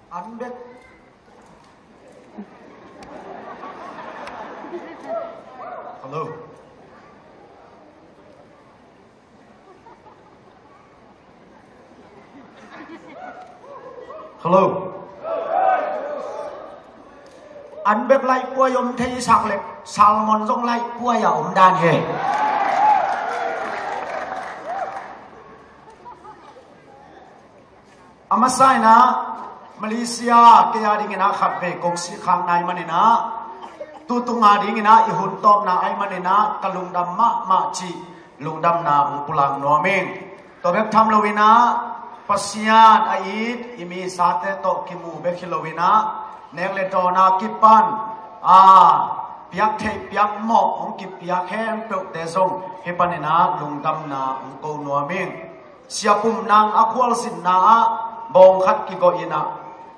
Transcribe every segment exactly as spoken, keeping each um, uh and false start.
An bek. Hello. Hello. An bek laih puai om thei sak leh salmon zong laih puai a om dan hi. A masa in ah Malaysia kei a dingin ah khatvei kong sih khak na ahih manin ah, tu tung a dingin ah i hun tawpna ahih manin ah ka lungdam mahmah cih lungdamna hong pulak nuam ing. Tua bek tham loin ah Pasian a it i misate tawh kimu bek hi loin ah, nek le dawn a kipan a piak theih piak mawh hong kipiak khempeuhte zong hih panin ah lungdamna hong ko nuam ing. Sia Pum Nang a khualzinna ah bawng khat kigawh in ah,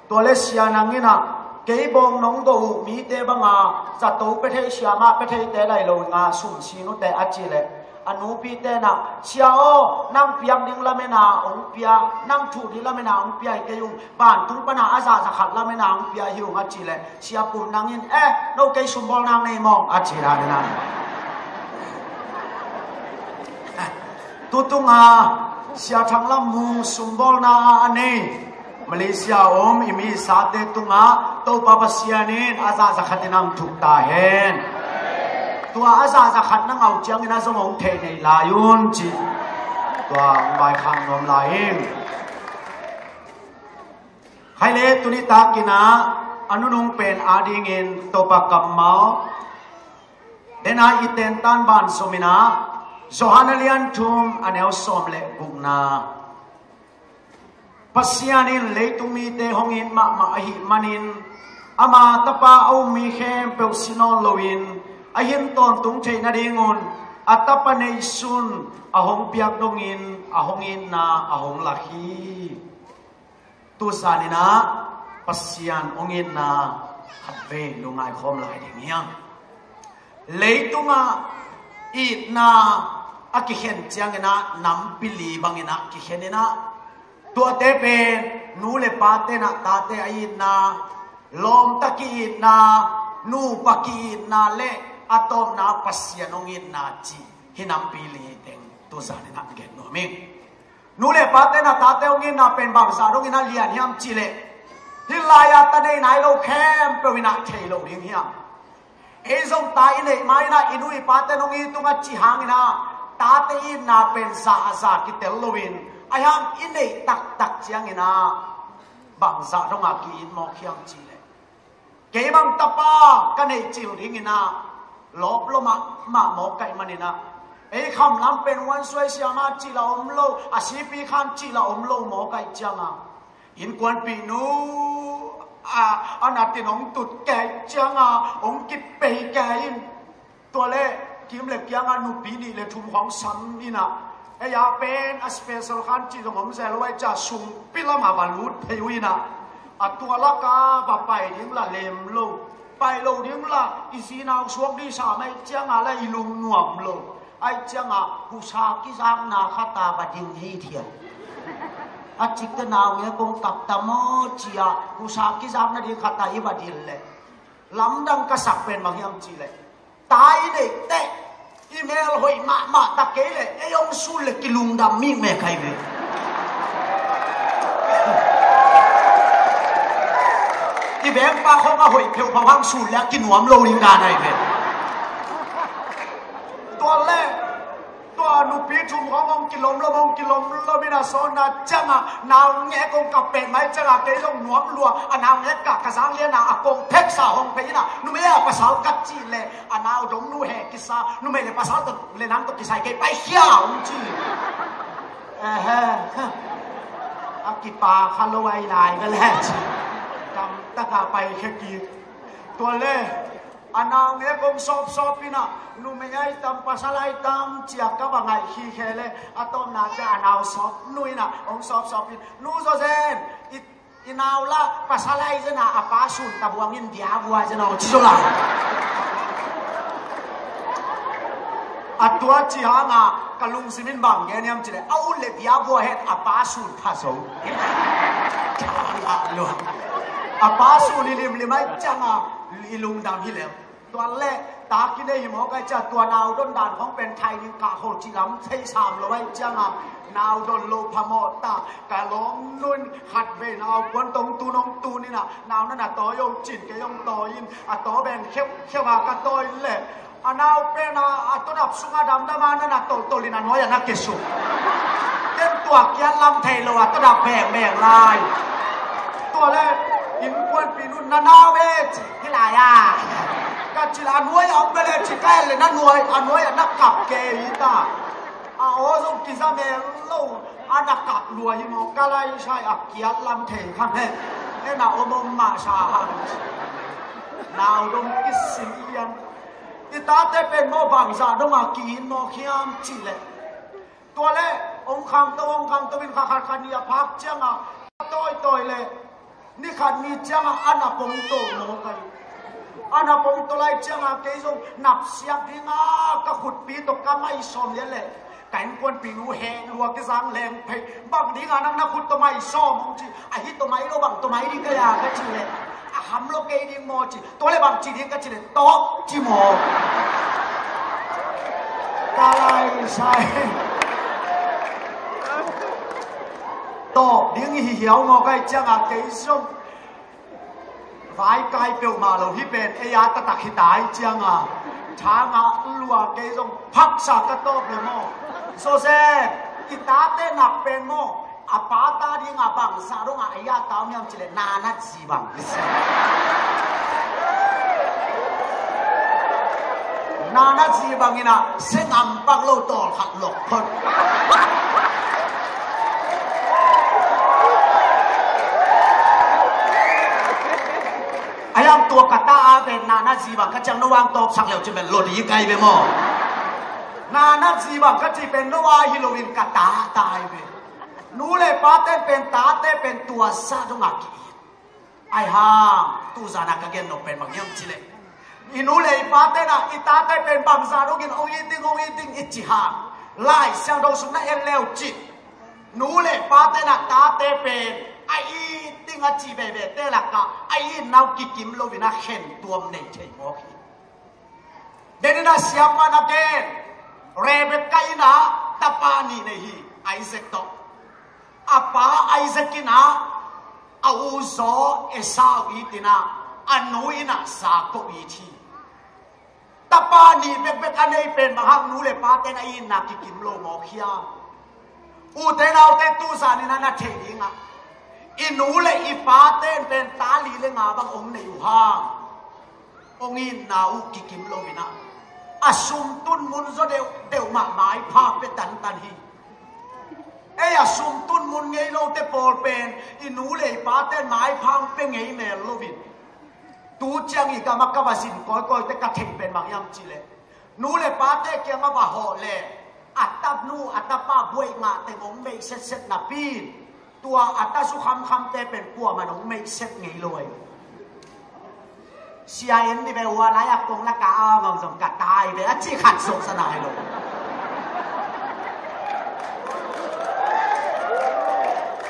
tua leh Sia Nang in ah, kei bawng nong gawh uh mite bang a zato pia thei, siamah pia theite lai lo in ah sum sin uh teh a cih leh, a nupite in ah, Sia aw, nang piak ding lamen a hong pia, nang thuh ding lamen a hong pia hi kei ung, vantung pan a a zahzah khat lamen a hong pia hi ung a cih leh, Sia Pum Nang in, eh, no kei sumbawl nang nei maw a ci dan in ah. Tu tung a Sia Thang Lam Mung sumbawlna a nei, Malaysia om i misate tungah Topa Pasian in a zahzah khat in hong thuk ta hen. Tua a zahzah khat na ngah uh ciangin ah zong hong theih nei lai un cih tua hong vaikhak nuam lai ing. Khaile tuni takin ah a nunung pen a dingin Topa kammal den a i tentan ban zom in ah, Johan a lian thum a neu sawm le gukna. Pasian in leitung mite hong it mahmah ahih manin, ama Tapa a um mi khempeuh si nawn loin a hin tawntung theih nadingun a Tapa neihsun a hong piak dongin a hong itna a hong lak hi. Tu zan in ah Pasian hong itna khatvei lungngai khawm lai ding hi hang. Leitungah itna a kikhen ciangin ah nampi li bangin ah kikhen in ah, tuate pen nu le pate in ah tate a itna, lawmta ki-itna, nupa ki-itna le a tawpna Pasian hong itna cih hih nampi li teng tu zan in ah gen nuam ing. Nu le pate in ah tate hong itna pen bangzah dongin ah lian hiam cih leh, hih lai-a ta nei nai lo khempeuh in ah thei lo ding hiam? Ei zong ta i neih ma in ah i nu i pate in hong it ung a cih hangin ah tate itna pen zahzah kitel loin, ahi hang i neih taktak ciangin ah bangzah dongah ki-it mawk hiam cih leh, kei bang tapa ka neih cil dingin ah lawp lo mahmah mawk ka hih manin ah, ei kham lam pen huan suai siama cih lah om lo, a sipi khan cih lah om lo mawk ka hih ciangin ah, innkuanpihnu a, a natin hong tut ka hih ciangin ah hong kipei ka hih in. Tua leh kim le kiangah nupi nih le thum khawng sam in ah, ei a pen a special khan cih zong om zel uh ahih ciangin sungpi lamah va lut phei uh in ah, a tua lakah va pai ding lah lem lo, pai lo ding lah i zi nau suak ding sam ahih ciangin lah i lungnuam lo, ahih ciangin husa kizakna khat ah va ding hi thiam. A cikte naungek kong kap ta maw ci-a husa kizakna ding khat ah i va ding leh, lamdang ka sak pen bang hiam cih leh, ta i neih teh i mel hoih mahmah ta kei leh ei hong sun leh kilungdam mikmek hi ve. I vengpa khawng a hoih pheuhpheuh hang sun leh a kinuam lo ding dan hi ve. Tua leh tua nupi thum khawng hong kilom lom, hong kilom lom in ah sawtna ciangin ah naungek hong kap pen mai ciangin ah kei zong nuam lua, a naungek kah ka zang lian a, a kong pheksa hong phei in ah, numei a pasal ka cih leh a nau dong nu he kisa, numei le pasal tawh le nang tawh kisai kei pai khia hong ci. Ehe. A kipa kha lo ahi lai ve leh ci. Dam taka pai khia kik. Tua leh a naungek hong sawpsawp in ah, numei ahi tam pasal ahi tam ci-a ka va ngaih khikhe leh, a tawpna ciang a nau sawp nu in ah hong sawpsawp in, nu zaw zen, i, i nau lah pasal ahi zen a, a pa sun ta buang in, bia vua zen aw ci zaw lai. A tua ci hangin ah ka lungsim in bang gen hiam cih leh, a ut leh bia vua hen, a pa sun pha zo. Thang ah lua. A pa sun i limlim ahih ciangin i lungdam hi leh. Tua leh ta kinei hi mawk ahih ciangin tua nau don dan khawng pen thai ding kah khol cih lam thei sam lo ahih ciangin nau don lo phamawh ta. Ka lawm nun khat vei nau puan tong tun hong tun in a, nau na na tawi hong cin kei hong tawi in a, taw ben kheukheu a ka tawi leh a nau pen a, a tawdap sungah damdam a na na toltol in a nuai ah na kisuk. Ken tua kiat lam thei lo a tawdap bengbeng lai. Tua leh innkuanpih nu in na nau e ci hi lai a. Ka cih leh a nuai ah om ve leh ci ka et leh na nuai, a nuai ah na kap kei hi ta. A aw zong kiza mel lo a na kap lua hi maw ka lai sai a kiat lam thei kha he. E na om om mah sa hang. Nau dong kisim lian. I tate pen maw bangzah dong a ki-it mawk hiam cih leh. Tua leh hong khangto hong khangto in kha khat kha nih a phak ciangin a tawitawi leh ni khat ni ciangin a na pongto mawk ahi. A na pongto lai ciangin kei zong napsiak dingin ka khutpi tawh ka mai sawm lian leh ka innkuanpih nu heh lua kizang leng phei. Bang dingin nang na khut tawh mai sawm hong ci. Ahi tawh mai lo bang tawh mai ding ka ya ka cih leh a ham lo kei ding maw ci. Tua leh bang ci ding ka cih leh tawk ci maw. Ka lai sai. Tawk ding hi hiau maw ka hih ciangin kei zong vai kai peuhmah lo hi pen ei a taktak hi ta ahih ciangin thangah lua kei zong phaksa ka tawk leh maw. Joseph, i tate nak pen maw a pa ta dingin bangzah dongin a ya ta om hiam cih leh na na zi bang. Na na zi bangin a seng am pak lo tawl khat lok phot. A yang tua ka ta a pen na na zi bang ka ciang no vang tawpsak leu ci pen lo di kai ve maw. Na na zi bang ka ci pen no a hi loin ka ta tai ve. Nu le pa ten pen tate pen tua sa dong a ki-it. Ai hang, tuzan a ka gen nop pen bang hiam cih leh i nu le i pa ten a i tate pen bangzah dongin hong it ding hong it ding i ci hang. Lai Siangtho sung na en leu cih nu le pa ten a tate pen a it ding a ci veve te lakah a itna uh kikim loin a khen tuam nei thei mawk hi. Denin a siapa na gen Rebekah in a tapa nih nei hi. Isaac tawh a pa Isaac in a a u zaw Esau it in a a nu in a Jakob it hi. Tapa nih bekbek a nei pen bang hang nu le pa ten a itna kikim lo mawk hiam? Ute naute tuzan in a na thei dingah i nu le i pa ten pen ta li le nga bang hong nei uh hang hong itna uh kikim loin a a sumtun mun zaw deuhdeuh mah maipha pia tantan hi. Ei a sumtun mun ngei lote pawl pen i nu le i pa ten maipha hong pia ngei mel loin tu ciang i gam a ka va zin kawikawi te ka theih pen bang hiam cih leh nu le pate kiang a va hawh leh a tanu a tapa buaih ngah teng hong meih setset napi in tua a ta zu khamkhamte pen kuamah in hong meih set ngei lo ahi. Sia en ni ve ua lai a kong la ka a ngawng zong ka tai ve a ci khat zong sa nai lo.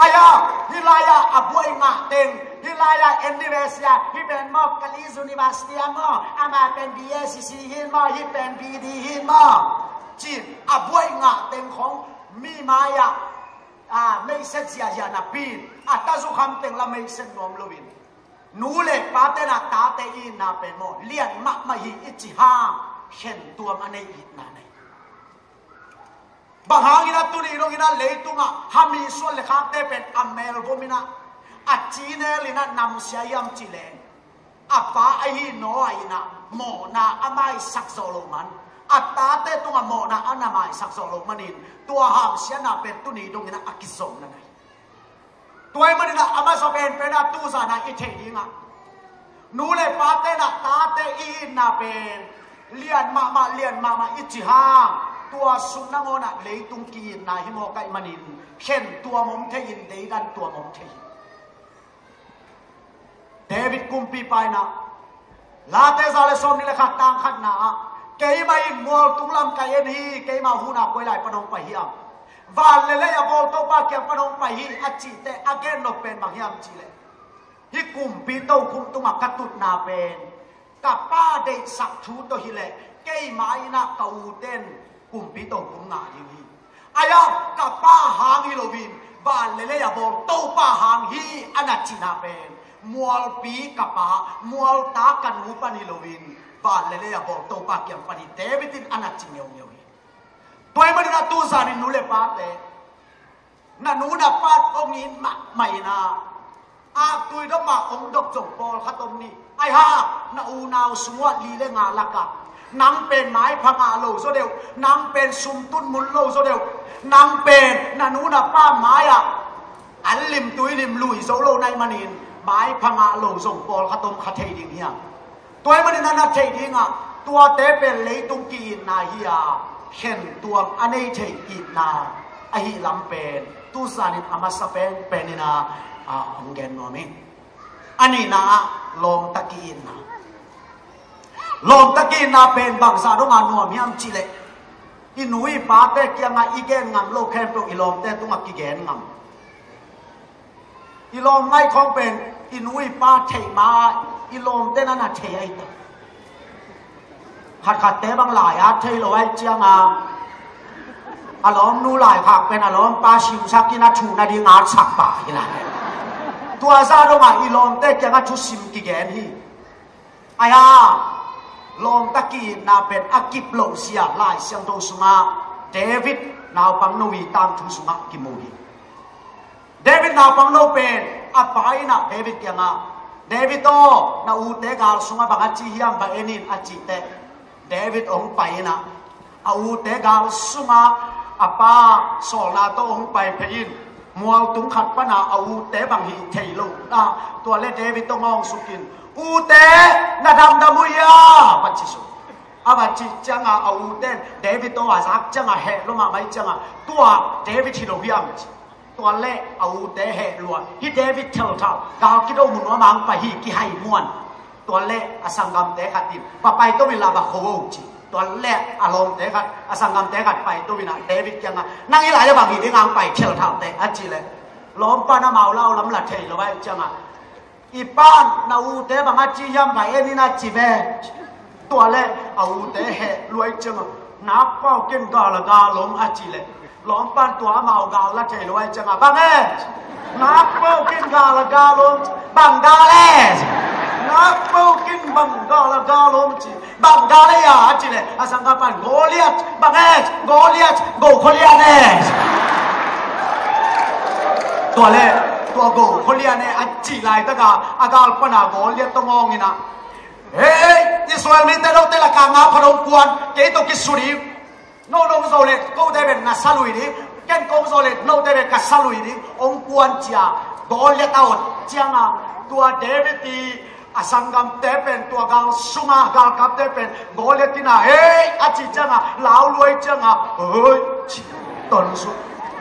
Ai a, hih lai a a buaih ngah teng hih lai a en ni ve sia, hih pen maw Kalay University a maw, amah pen B A C C hi maw, hih pen B D hi maw, ci a buaih ngah teng khong mi mai ah a meihset ziahziah napi in a ta zu kham teng la meihset nuam loin nu le pa ten a tate itna pen maw lian mahmah hi i ci hang khen tuam a nei itna nei. Bang hangin a tuni dongin a leitungah hami suan le khakte pen a melvom in a a cinel in a namsia hiam cih leh a pa ahi Noah in a mawhna a maisak zawh loh man a tate tungah mawhna a na maisak zawh loh manin tua hamsiatna pen tuni dongin a a kizom na nei. Tua ahih manin a a masa penpen a tuzan a i theih dingah nu le pa ten a tate i itna pen lian mahmah lian mahmah i ci hang tua sung nangawn a leitung ki-itna hi mawk ahih manin khen tuam om thei in deidan tuam om thei hi. David kumpipa in a Late za le sawmnih le khat tang khatna ah keimah in mual tunglam ka en hi, keimah hun a koi lai pan hong pai hiam? Van le lei a bawl Topa kiang pan hong pai hi a cihte a gen nop pen bang hiam cih leh Hih kumpi tokhom tungah ka tutna pen ka pa deihsak thu tawh hileh keima in ah ka ute in kumpi tokhom ngah ding hi. Ahi-a ka pa hang hi loin van le lei a bawl Topa hang hi a na cihna pen mualpi ka pa, mualta ka nu pan hi loin van le lei a bawl Topa kiang pan hi, David in a na ci ngeungeu hi. Tua ahih manin ah tu zanin nu le pate, na nu na pa hong it mahmah in ah, aktui dong mah hong dok zong pawlkhat om ni. Ahi-a na unau sung uah li le nga lakah nang pen maipha ngah lo zaw deuh, nang pen sumtun mun lo zaw deuh, nang pen na nu na pa mai-ah an lim tui lim lui zo lo na hih manin maipha ngah lo zong pawlkhat om kha thei ding hiam? Tua ahih manin a na theih dingah tuate pen leitung ki-itna hi-a, khentuam a nei thei itna ahih lam pen tu zanin a masa penpen in ah, a hong gen nuam hi. A nihna ah lawmta ki-itna. Lawmta ki-itna pen bangzah dongah nuam hiam cihleh i nu i pate kiangah i gen ngam lo khempeuh i lawmte tungah kigen ngam. I lawm ngaih khawng pen i nu i pa theih ma-ah i lawmte na na thei ahi ta. Khatkhatte bang lai-at thei lo ahi cianga a lawmnu laikhak pen a lawmpa simsak in a thu nading atsak pah hi lai. Tua zah dongah i lawmte kiangah thusim kigen hi. Ahi-a lawmta ki-itna pen a kip loh zia Lai Siangtho sungah David naupangno i tangthu sungah kimu hi. David naupangno pen a pa in ah David kiangah, "David aw, na ute gal sungah bang a ci hiam, va en in," a cih teh David hong pai in ah a ute gal sungah a pa sawlna tawh hong pai phei in, mualtung khat pana a ute bang hih thei lo na, tua le David tawh ngawng suk in, "Ute, na damdam uh hia?" va ci suk. A va cih cianga a ute in David tawh a zak cianga heh lua mahmah cianga tua David hi lo hiam ci. Tua le a ute heh lua, hih David thelthal gal kido mun nuam ang pai hi, kihai muan. Tua le a sanggamte khat in, "Va paito in la, va kho o," ci. Tua le a lawmte khat, a sanggamte khat paito in ah David kiangah, "Nang i lai-ah bang hi ding ang pai thelthal teh?" a cih leh lawmpa in amau lau lam la thei lo ahi ciangah, "I pan na ute bang a ci hiam, va en in," a ci ve. Tua le a ute heh lua ahi ciangah, "Nakpau ken gal a gal om," a cih leh lawmpan tua amau gal la thei lo ahi ciangah, "Bang e?" "Nakpau ken gal a gal om." "Bang gal e?" "Nakpau ken bang gal a gal om," ci. "Bang gal e a?" a cih leh a sanggampan, "Goliat." "Bang e?" "Goliat, go Goliat e." Tua le tua go Goliat e a cih laitaka a gal pana Goliat tawh ngawng in ah, "Hei, Israel mite, note lakah ngau khat hong kuan, kei tawh kisut in. No nong zo leh kote pen na sa lui ding, ken kong zo leh note pen ka sa lui ding," hong kuan ci-a Goliat a ot cianga tua David i a sanggamte pen, tua gal sunga galkapte pen Goliat in ah, "Hei," a cih cianga lau lua ahi cianga, "Hei," ci, ton suk.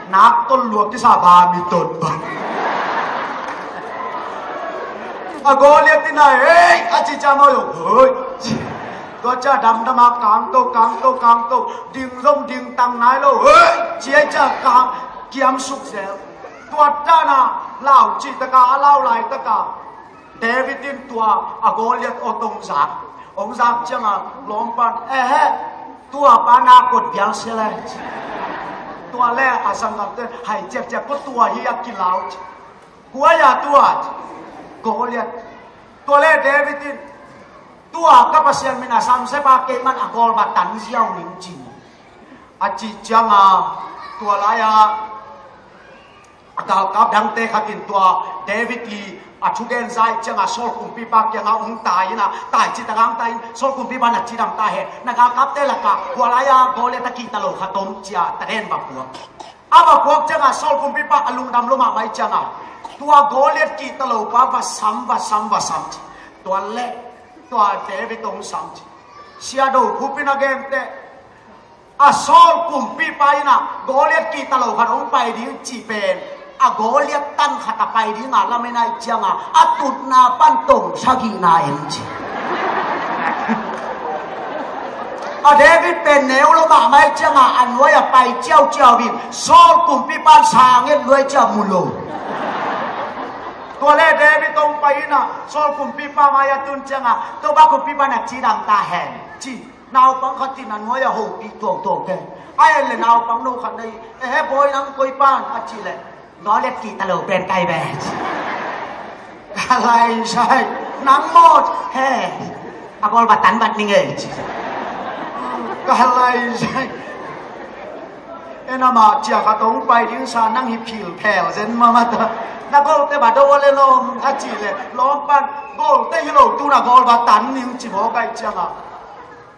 Nak ton lua kisa ba mi ton ba. A Goliat in ah, "Hei," a cih cianga, "Hei," ci. Tua ciang damdam a kangto, kangto, kangto, ding zong ding tang nai lo, "Hei," ci ahi ciang kang kiam suk zel. Tua dan a lau cih taka, a lau laitaka David in tua a Goliat ot hong zak. Hong zak cianga lawmpan, "Ehe, tua pa na kot biang se le." Tua le a sanggamte hai ciakciak, "Ko tua hi a kilau." "Kua hia tua?" "Goliat." Tua le David in, "Tua ka Pasian min a samsia pa, kei man a gawl va tan ziau ning," ci. A cih cianga tua lai-a a galkap dangte khat in tua David i a thugen za ahih cianga Saul kumpipa kiangah hong tai in ah, tai cih taka hong tai in, Saul kumpipa na cidam ta hen, na galkapte lakah hua lai-a Goliat a kihta lo khat om, ci-a taden va puak. A va puak cianga Saul kumpipa a lungdam lua mahmah ahih cianga tua Goliat kihta lo pa va sam, va sam, va sam ci. Tua le tua David hong sam ci. Sia Do Khup in a gen teh, a Saul kumpipa in ah Goliat kihta lo khat hong pai ding cih pen a Goliat tan khat a pai ding a lamen ahih cianga a tutna pan tong sagihna en ci. A David pen neu lo mahmah ahih cianga a nuai a pai ciauciau in Saul kumpipa in sang et lua ahih ciang mu lo. Tua le David hong pai in ah Saul kumpipa mai-ah tun ciangah, Topa kumpipa na cidam ta hen, ci. Naupang khat in a nuai-ah hopih tuangtuang ken. A en le naupang no khat na hi. Ehe bawi, nang koi pan? A cih leh, Goliat kihta lo pen kai ve, ci. Ka lai sai, nang maw? He, a gawl va tan vat ning e, ci. Ka lai sai. En ama cia khat hong pai ding sa, nang hi philphel zen mahmah ta. Na gawlte va do le lawm, a cih leh lawmpan, gawlte hi lo, tu na gawl va tan ning, ci mawk ahih ciangah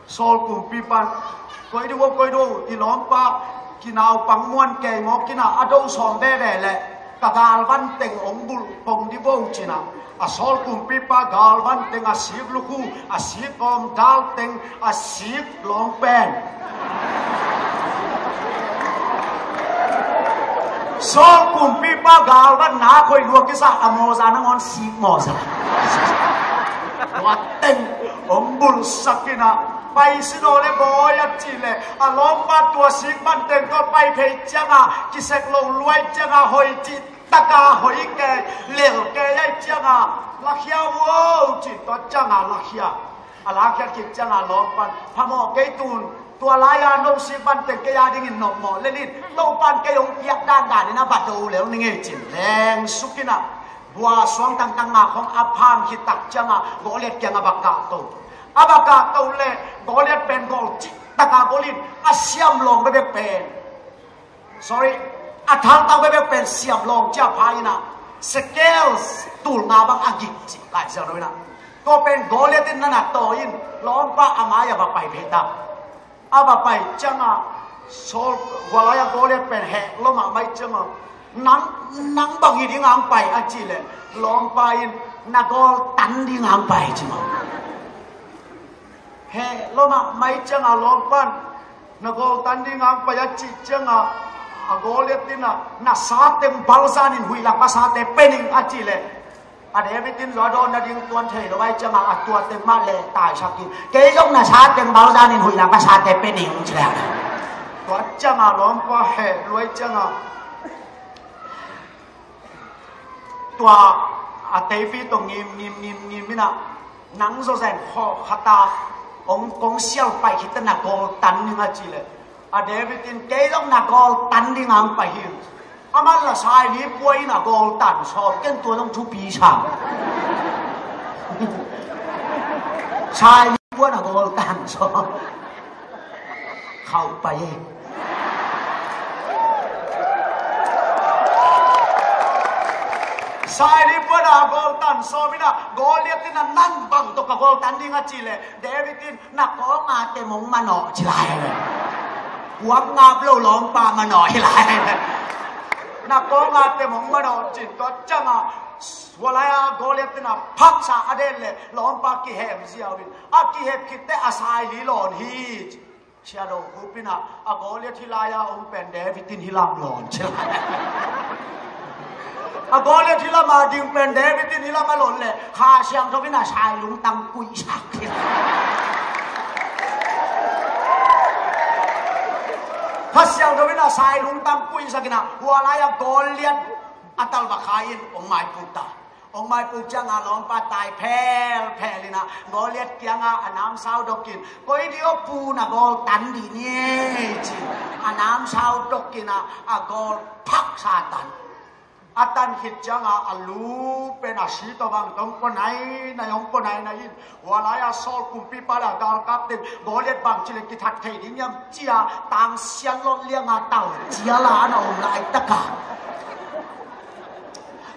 Saul kumpipan, koi dih uh, koi dih uh, i lawmpa kinaupang muan kei mawk in ah, a do sawm veve leh ka galvan teng hong bulh pong dih vo, ci-in ah a Saul kumpipa galvan teng a sik lukhu, a sik kawmdal teng, a sik lawng pen. Saul kumpipa galvan nak hoih lua kisa, a mawza nangawn sik mawza. Tua teng hong bulhsak in ah, pai si naw le bawi, a cih leh a lawmpa tua sik van teng tua pai phei ciangah kisek lo luai ciangah hoih cih taka hoih kei, lel kei ahih ciangah lakhia uh o, ci. Tua ciangah lakhia. A lakhia khit ciangah lawmpan, phamawh kei tun, tua lai-a no sik van teng kei a dingin nopmawh lel in, Topan kei hong piak dandan in a va do lel ning ei, ci-in lengsuk in ah bua suang tangtang ngak hong a pham khit tak ciangah Goliat kiangah va kahto. A va kahto leh Goliat pen gawl cih taka gol in, a siam lawng bekbek pen, sorry, a thaltau bekbek pen siam lawng cia pha in ah, sekel tul nga bang a gik, ci Lai Siangtho in ah. Tua pen Goliat in na na tawi in, lawmpa a mai-ah va pai phei ta. A va pai ciangah Saul, hua lai-ah Goliat pen heh lua mahmah ciangah, nang, nang bang hi ding a hong pai, a cih leh lawmpa in, na gawl tan ding a hong pai, ci mah. Heh lua mahmah ciangah lawmpan, na gawl tan ding a hong pai, a cih ciangah a Goliat in ah, na sa teng balzan in huih lak a sate pe ning, a cih leh a David in zua dawn nading tuan thei lo ahih ciangah a tua teng mah leh taisak in, kei zong na sa teng balzan in huih lak a sate pe ning, ci leh. Tua ciangah lawmpa heh lua ahih ciangah tua a teipi tawh ngim ngim ngim ngim in ah, nang zawzen khawh khat a hong kong sial pai khit teh na gawl tan ning, a cih leh a David in, kei zong na gawl tan ding a hong pai hi. Aman la saili pua in a gawl tan sawm, ken tua zong thupi sa. Saili pua in a gawl tan sawm. Khauh pai e. Saili pua in a gawl tan sawm in ah, Goliat in ah, nang bang tawh ka gawl tan ding, a cih leh David in, na kawng a tem hong manawh, ci lai. Kuam ngap lo lawmpa manawh hi lai. Na kawng a tem hong manawh, ci-in tua ciangah hua lai-a Goliat in ah phaksa a den leh lawmpa kihem ziau in, a kihem khit teh a saili lawn hi, ci. Siado Khup in ah, a Goliat hih lai-a om pen David in hih lam lawn, ci lai. A Goliat hih lam a ding pen David in hih lam a lawn leh Kha Siangtho in ah sai lungtang kuihsak hi. Kha Siangtho in ah sai lungtang kuihsak in ah, hua lai-a Goliat a talva khai in hong maipuk ta. Hong maipuk ciangah lawmpa tai phelphel in ah Goliat kiangah a namsau dok in, koi dih aw pu, na gawl tan dih ni e, ci-in a namsau dok in ah a gawl phaksa tan. A tan khit ciangah a lu pen a si tawh bang tawh hong pua nainai, hong pua nainai in, hua lai-a Saul kumpipa leh a galkap ten Goliat bangci leh kithat thei ding hiam, ci-a tangsian lawt lianga tal cial a na om laitakah,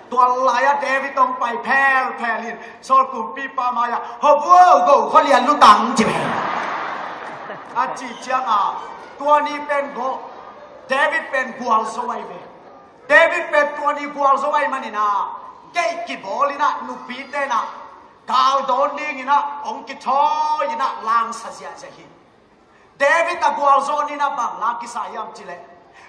tua lai-ah David hong pai phelphel in Saul kumpipa mai-ah, hop un aw, go khua lian lutang, ci ve. A cih ciangah tua ni pen go, David pen gualzo ahi ve. David pen tua ni gualzo ahih manin ah, gate kibawl in ah, nupite in ah gal dawn dingin ah hong kithawi in ah langsa ziahziah hi. David a gualzo ni in ah bang la kisa hiam cih leh,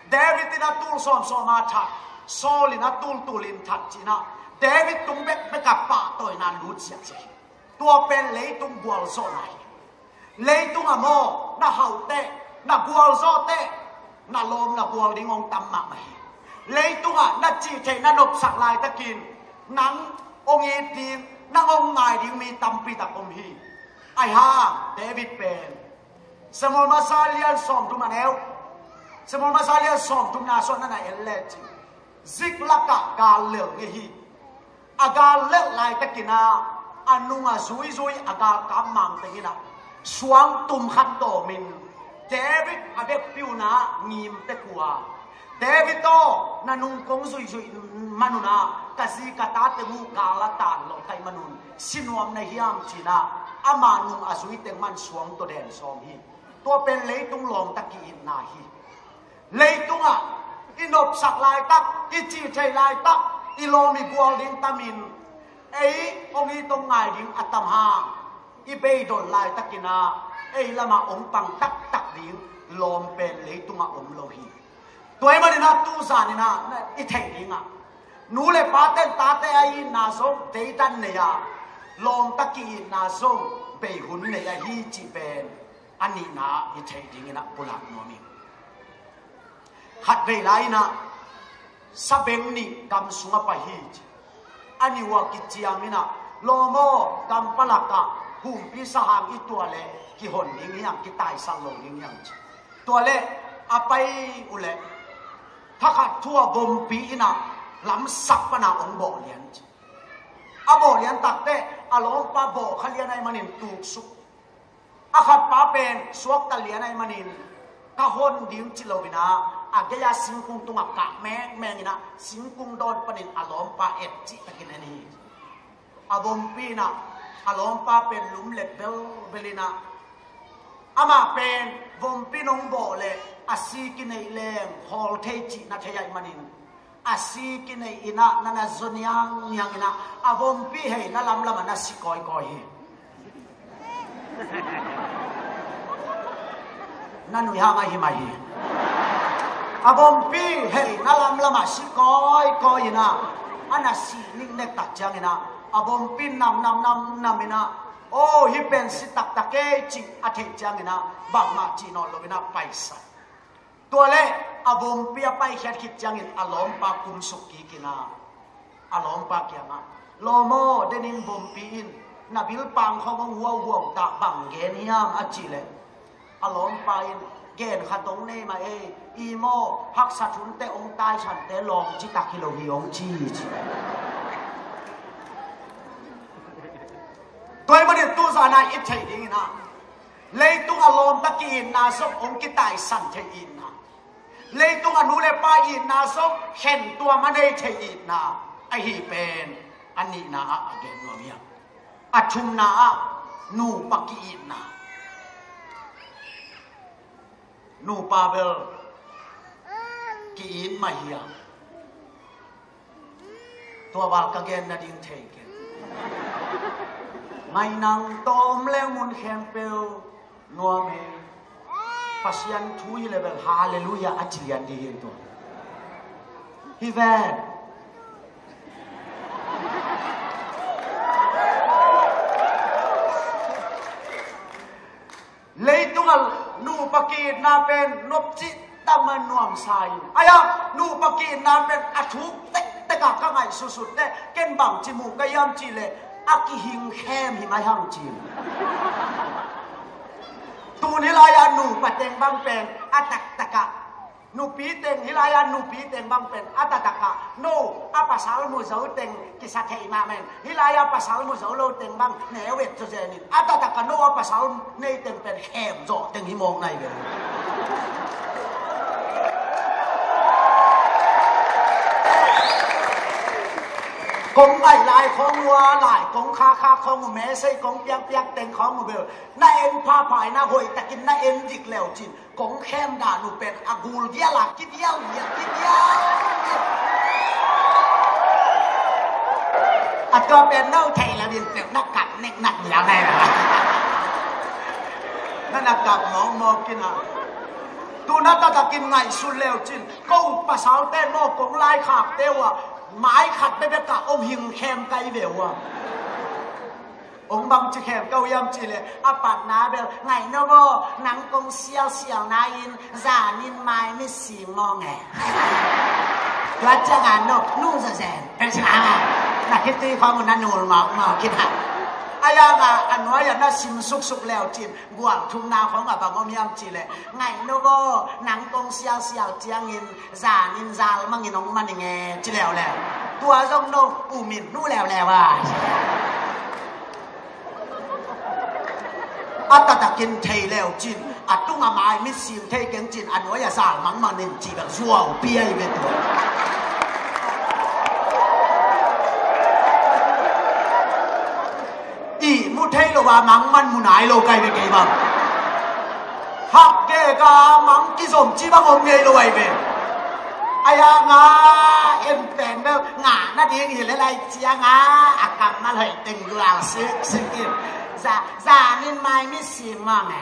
David in ah tul sawmsawm a that, Saul in ah tultul in that ci-in ah, David tung bekbek a pahtawina lut ziahziah hi. Tua pen leitung gualzawhna hi. Leitungah maw, na hauh teh, na gualzawh teh, na lawm na gual ding hong tam mahmah hi. Leitungah na cih theih na nopsak laitakin Nang hong it ding, nang hong ngai ding mi tampi tak om hi. Ahi hang David pen Samuel masa lian sawmthum a neu, Samuel masa lian sawmthum na sawt na na en le cin, Ziklag ah gal lel ngei hi. A gal lel laitakin ah a nung a zuizui a galkap mangteng in ah suang tum khat tawmin David a vekpi un ah ngim tek uh a, David aw, na nung kong zuihzuih man un ah ka zi ka tate mu gal a tan lo ka hih man un si nuam na hiam, ci-in ah ama nung a zui teng man suang tawh den sawm hi. Tua pen leitung lawmta ki-itna hi. Leitungah i nopsak laitak, i cih theih laitak, i lawm i gual ding tamin, ei hong it hong ngai ding a tam hang i beidon laitakin ah ei lamah hong pang taktak ding lawm pen leitungah om lo hi. Tua ahih manin ah tuzan in ah i theih dingah nu le pate'n tate a itna zong deidan nei a, lawmta ki-itna zong bei hun nei ahi cih pen a nihna ah i theih dingin ah pulak nuam ing. Khatvei lai-in ah sabeng nih gam sungah pai hi, ci. A nih uh a kiciam in ah, lawm aw, gam palak ah humpi sahang i tuah leh kihon ding hi hang, kitaisan lo ding hi hang, ci. Tua leh a pai uh leh thakhat thu a vompi in ah lamsak pan ah hong bawh lian, ci. A bawh lian takteh a lawmpa bawh kha lian ahih manin tuksuk. A khatpa pen suakta lian ahih manin ka hon ding ci loin ah a gei-a singkung tungah kah mengmeng in ah singkung dawn panin a lawmpa et cihtakin en hi. A vompi in ah a lawmpa pen lumlet velvel in ah, amah pen vompi in hong bawh leh a si kineih leng khawl thei cih na thei ahih manin a si kineih in ah na na zaw niangniang in ah a vompi hei na lamlam ah na si kawikawi hi. Na nuih hang ahi mah hi. A vompi hei na lamlam ah si kawikawi in ah a na si niknek tak ciangin ah a vompi namnam namnam in ah, aw, hih pen si taktak ei, cih a theih ciangin ah bangmah cih nawn loin ah paisan. Tua leh a vompi a paikhiat khit ciangin a lawmpa kumsuk kik in ah a lawmpa kiangah, lawm aw, den in vompi in, na bilpang khawng hong huauhuau ta, bang gen hiam, a cih leh a lawmpa in, gen khat hong nei mah ei, i maw, haksat hun teh hong taisan teh lawng citak hi lo hi hong ci, ci. Tua ahih manin tuzan ah i theih dingin ah leitung a lawmta ki-itna zong hong kitaisan thei itna, leitung a nu le pa itna zong khen tuam a nei thei itna ahi pen a nihna ah a gen nuam hi. A thumna ah nupa ki-itna. Nupa bel ki-it mah hi a, tua val ka gen nading thei kei. Ngainang tawm leng mun khempeuh nuam hi. Pasian thu hi leh bel halleluiah a ci lian ding hi tua. Hi ven. Leitung a nupa ki-itna pen nopci tama nuamsa in, ahi a, nupa ki-itna pen a thuk tektek a ka ngaihsutsut teh ken bangci mu ka hiam cih leh a kihing khem hi mai hang ci. Tun hih lai-ah nupa teng bang pen a taktak ah, nupi teng, hih lai-ah nupi teng bang pen a taktak ah no a pasal mu zo teng kisa thei mahmah in, hih lai-ah pasal mu zo lo teng bang neu et zawzen in, a taktak ah no a pasal nei teng pen khem zawh teng hi mawk nai ve. Kong ngaih lai khawng uh a, lai kong khakha khawng uh, message kong piakpiak teng khawng uh bel na en phapha in, a hoihtakin na en dik leu cin, kong khem dan uh pen a gul dial a kidial dial kidial. A tua pen no thei lo din peuh na kap nek nak dial nai la. Na na kap mawkmawk in a. Tu na taktakin ngaihsun leu cin, ko pasalte maw kong laikhakte uh a mai khat bekbek ah hong hing khem kai ve uh a. Hong bangci khem ka uh hiam cih leh a patna bel, ngaih no maw, nang kong sialsial na in zan in mai mi si mawng e. Tua ciangin no nung zawzen. Khiti khong na nul mau mau khit ha. Ayang a, a nuai a na sim suksuk leu cin, gual thumna khong a bang om hiam ci leh, ngaih nu bo, nang kong sialsial ciangin zanin zal mangin ong man ing e, ci leuleu. Tua zong no umin nu leuleu a. A taktakin thei leu cin, a tung a mai mit sim thei keng cin, a nuai a zal mangman in ci bel zuau piai ve tua. Ihmu thei lo a mangman mu nai lo kai ve kei bang. Hak keka mang kizom ci bang om ngei lo ai ve. Ayang a, en pen bel ngah nading hi le lai ciang a, a kammal hoih teng gual siksik in. Za, zanin mai mit sim mang e.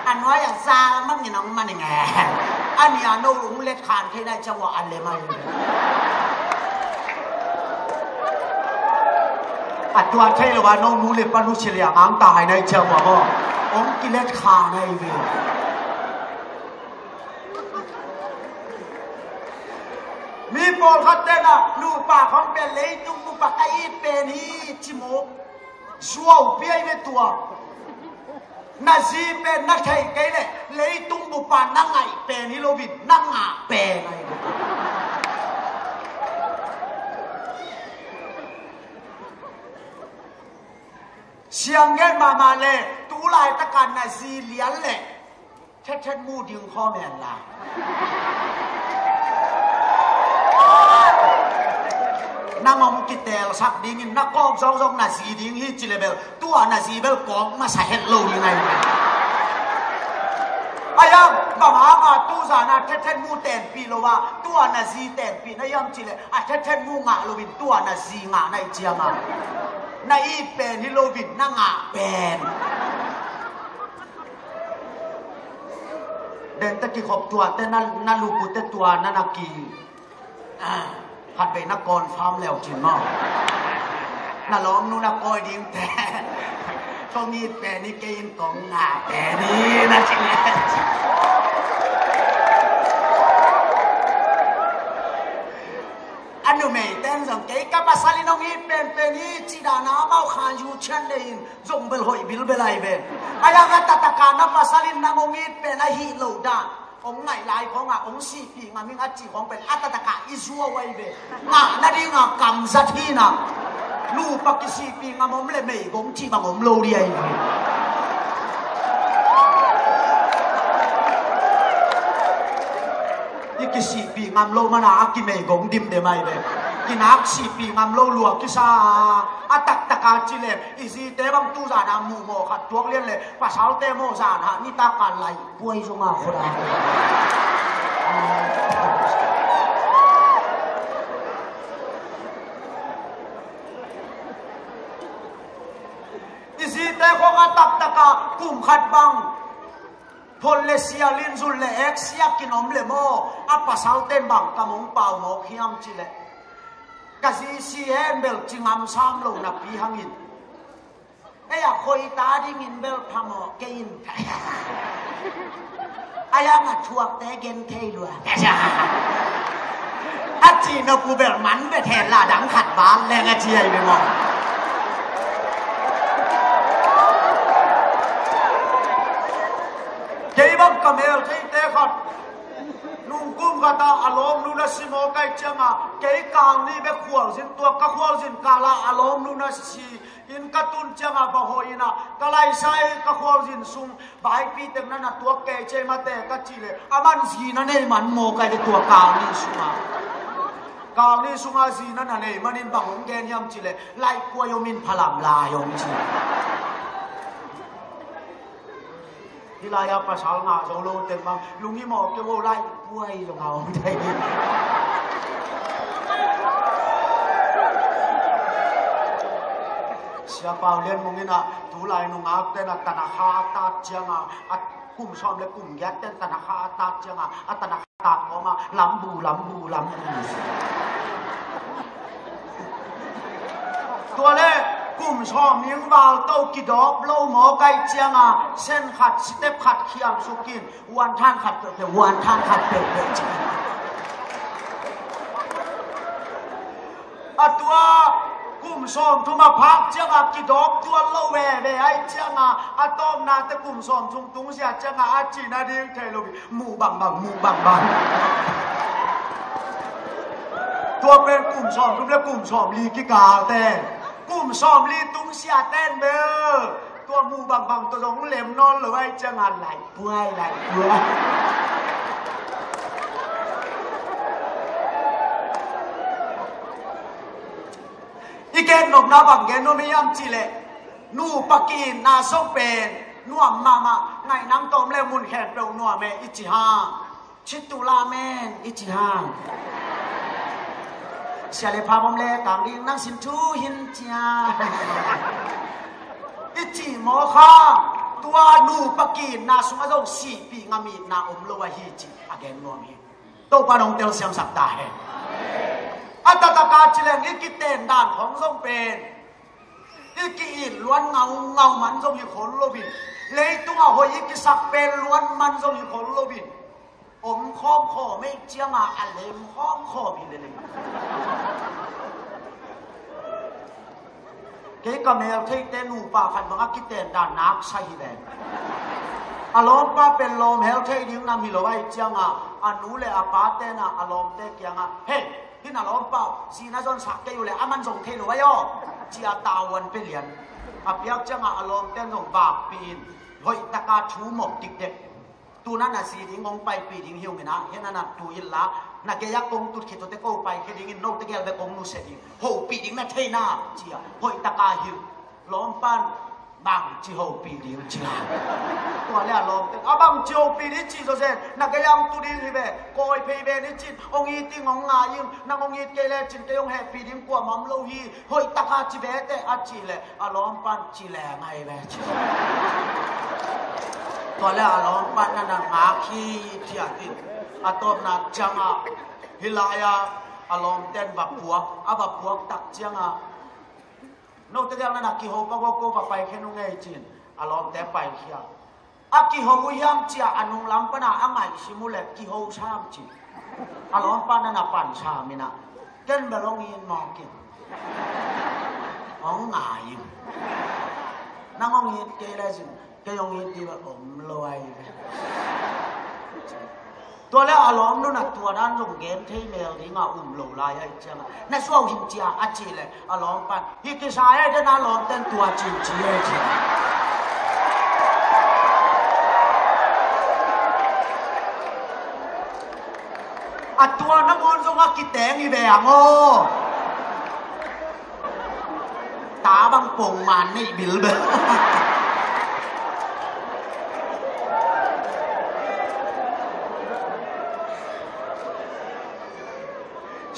A nuai a zal mangin ong man ing e. A nia no ung let khan thei nai ciang ua a lem ai. A tua thei lo a no nu le pa nu si liang ang ta hai nai ciang ua maw. Ong kilet khan ai ve. Mi pawlkhat tena nupa khong pen leitung bupa ka it pen hi ci maw. Zuau piai ve tua. Na zi pen na theih kei leh leitung bupa na ngaih pen hi loin na ngah pen ahi. Siang ngen mahmah leh tu laitakin na zi lian leh thethet mu ding khawm hen la. Nang ong kitelsak dingin na kawk zawkzawk na zi ding hi ci le bel tua na zi bel kawk masa het lo ding ahi. Ayang bang hanga tuzan a thethet mu tenpih lo a tua na zi tenpih na hiam ci le a thethet mu ngah loin tua na zi ngah na hi cianga na it pen hi loin na ngah pen. Dente kikhop tuate na, na lupute tua na na ki. Ah, khatvei na confirm leu cin maw. Na lawmnu na kawi dingte. Kong it pen hi kei in kong ngah pen hi na ci leu cin. A numei ten zong kei ka pasal in hong it penpen hi ci dan a amau khan yu cian le in zong bel hoih bilbel ai ve. Ayang a taktak a na pasal in nang hong it pen ahih loh dan hong ngaih lai khong a hong sihpih ngam ing a cih khong pen a taktak a i zuau ai ve. Ngah nading a kam zat hi na. Nupa kisihpih ngam om le meigong cih bang om lo ding ai ve. I kisihpih ngam lo mana a kimeigong dimdem ai ve. Kinak sihpih ngam lo lua kisa a taktak a ci le i zite bang tuzan a muh mawh khat tuak lian le pasalte mawh zan hah nitak a lai puai zong a khut a. I zite khong a taktak a kum khat bang phol le sial in zul le ek siak in om le maw a pasalten bang kam hong pau mawk hiam ci le ka zi si hen bel ci ngam sam lo napi hangin ei a khoi ta dingin bel phamawh kei in. Ayang a thuakte gen thei lua a ci nop uh bel man bet hen la dang khat bang leng a ci ai ve maw. Kei bang ka mel theite khat nungkum khat a a lawmnu na si mawk ai cianga kei kang nih bek khualzin tua ka khualzin kala a lawmnu na si in ka tun cianga va hoih ina ka laisai ka khualzin sung baipi tek na na tuak kei cei mate ka ci le a man zi na nei man mawk ai ve tua kang nih sunga. Kang nih sunga zi na na nei manin bang hong gen hiam ci le laih kuai om in phalam lai hong ci. Hih lai-a pasal ngah zo lo teng bang lunghimawh kei vo lai puai zong a om thei. Sia Pau Lian Mung in a tulai nungak ten a tanakha a tat cianga a kum sawm le kum giat ten tanakha a tat cianga a tanakha tak kawma lambu lambu lambu. Tua le kum sawm ning val to kidawp lo mawk ai cianga sen khat step khat khiam sukin uan than khat peuhpeuh uan than khat peuhpeuh cianga a tua sawmthum a phak ciangah kidawk tuan lo veve ahih ciangah a tawpnate kum sawmthum tungsiah ciangah a cihna ding thei lo hi. Muh bangbang, muh bangbang. Tua pen kum sawmthum le kum sawmli kikalte, kum sawmli tungsiah ten bel tua muh bangbang tawh zong lem nawn lo ahih ciangah lai puai, lai puai. I gen nopna bang gen nuam hiam cih leh, nupa ki-itna zong pen nuam mahmah, ngaih nang tawm le mun khempeuh nuam e i ci hang. Ci tu lamen i ci hang. Sia le pha bom le kang ding nang sin thu hin cia i ci maw kha. Tua nupa ki-itna sungah zong sihpih ngam itna om lo ahi cih a gen nuam hi. Topa nong telsiamsak ta hen. A taktak a ci leng i kiten dan khong zong pen i ki-it luan ngaungau man zong hi khol lo in, leitungah hoih i kisak pen luan man zong hi khol lo in, om khawm khawm ei ciangah a lem khawm khawm hi leleng. Kei ka mel theite nupa khat bang a kiten dan nak sa hi ve. A lawmpa pen lawm hel thei ding nam hi lo ahih ciangah a nu le a pa tenah a lawmte kiangah, "Hei, hih na lawmpa uh zi na zonsak kei uh leh aman zong thei lo ahi aw," ci-a tavuan pia lian. A piak ciangah a lawmte in zong vakpih in hoih taka thu mawk dikdek. Tu na na zi ding hong paipih ding hi ung in ah, hih na na tu in la, na gei-ah kong tut khit uh teh ko paikhia ding in, note gel bek kong nusia ding, hopih ding na thei na, ci-a hoih taka hilh. Lawmpa in bangci hopih ding ci la. Tua le a lawmte in, a bangci hopih ding ci zawzen, na gei-ah hong tu ding hi ve, kawi phei ve ni cin, hong it ding hong ngai in, nang hong it kei lecin kei hong hehpih ding kuamah om lo hi, hoih taka ci ve teh, a cih leh a lawmpa in ci leng ahi ve ci. Tua le a lawmpa in na na ngak hithiat in, a tawpna ciangah hih lai-ah a lawmte in va puak, a va puak tak ciangah, "Note gel na na kiho pak uh, ko va paikhia nung ei," ci-in a lawmte paikhia. A kiho uh hiam ci-a a nunglam pana a ngaihsim uh leh kiho sam ci. A lawmpa in na na pan sam in ah, "Ken bel hong it mawk ing. Hong ngai ing. Nang hong it kei lecin kei hong it ding bel om lo ahi ve." Tua le a lawmnu in ah tua dan zong gen thei mel ding a um lo lai ahih ciangah, "Na suah uh hing cia," a cih leh a lawmpa in, "Hi kisa e, den a lawmte in tua cin ci e," ci. A tua nangawn zong a kiteng hi ve ang aw. Ta bang pongman neih bilbel.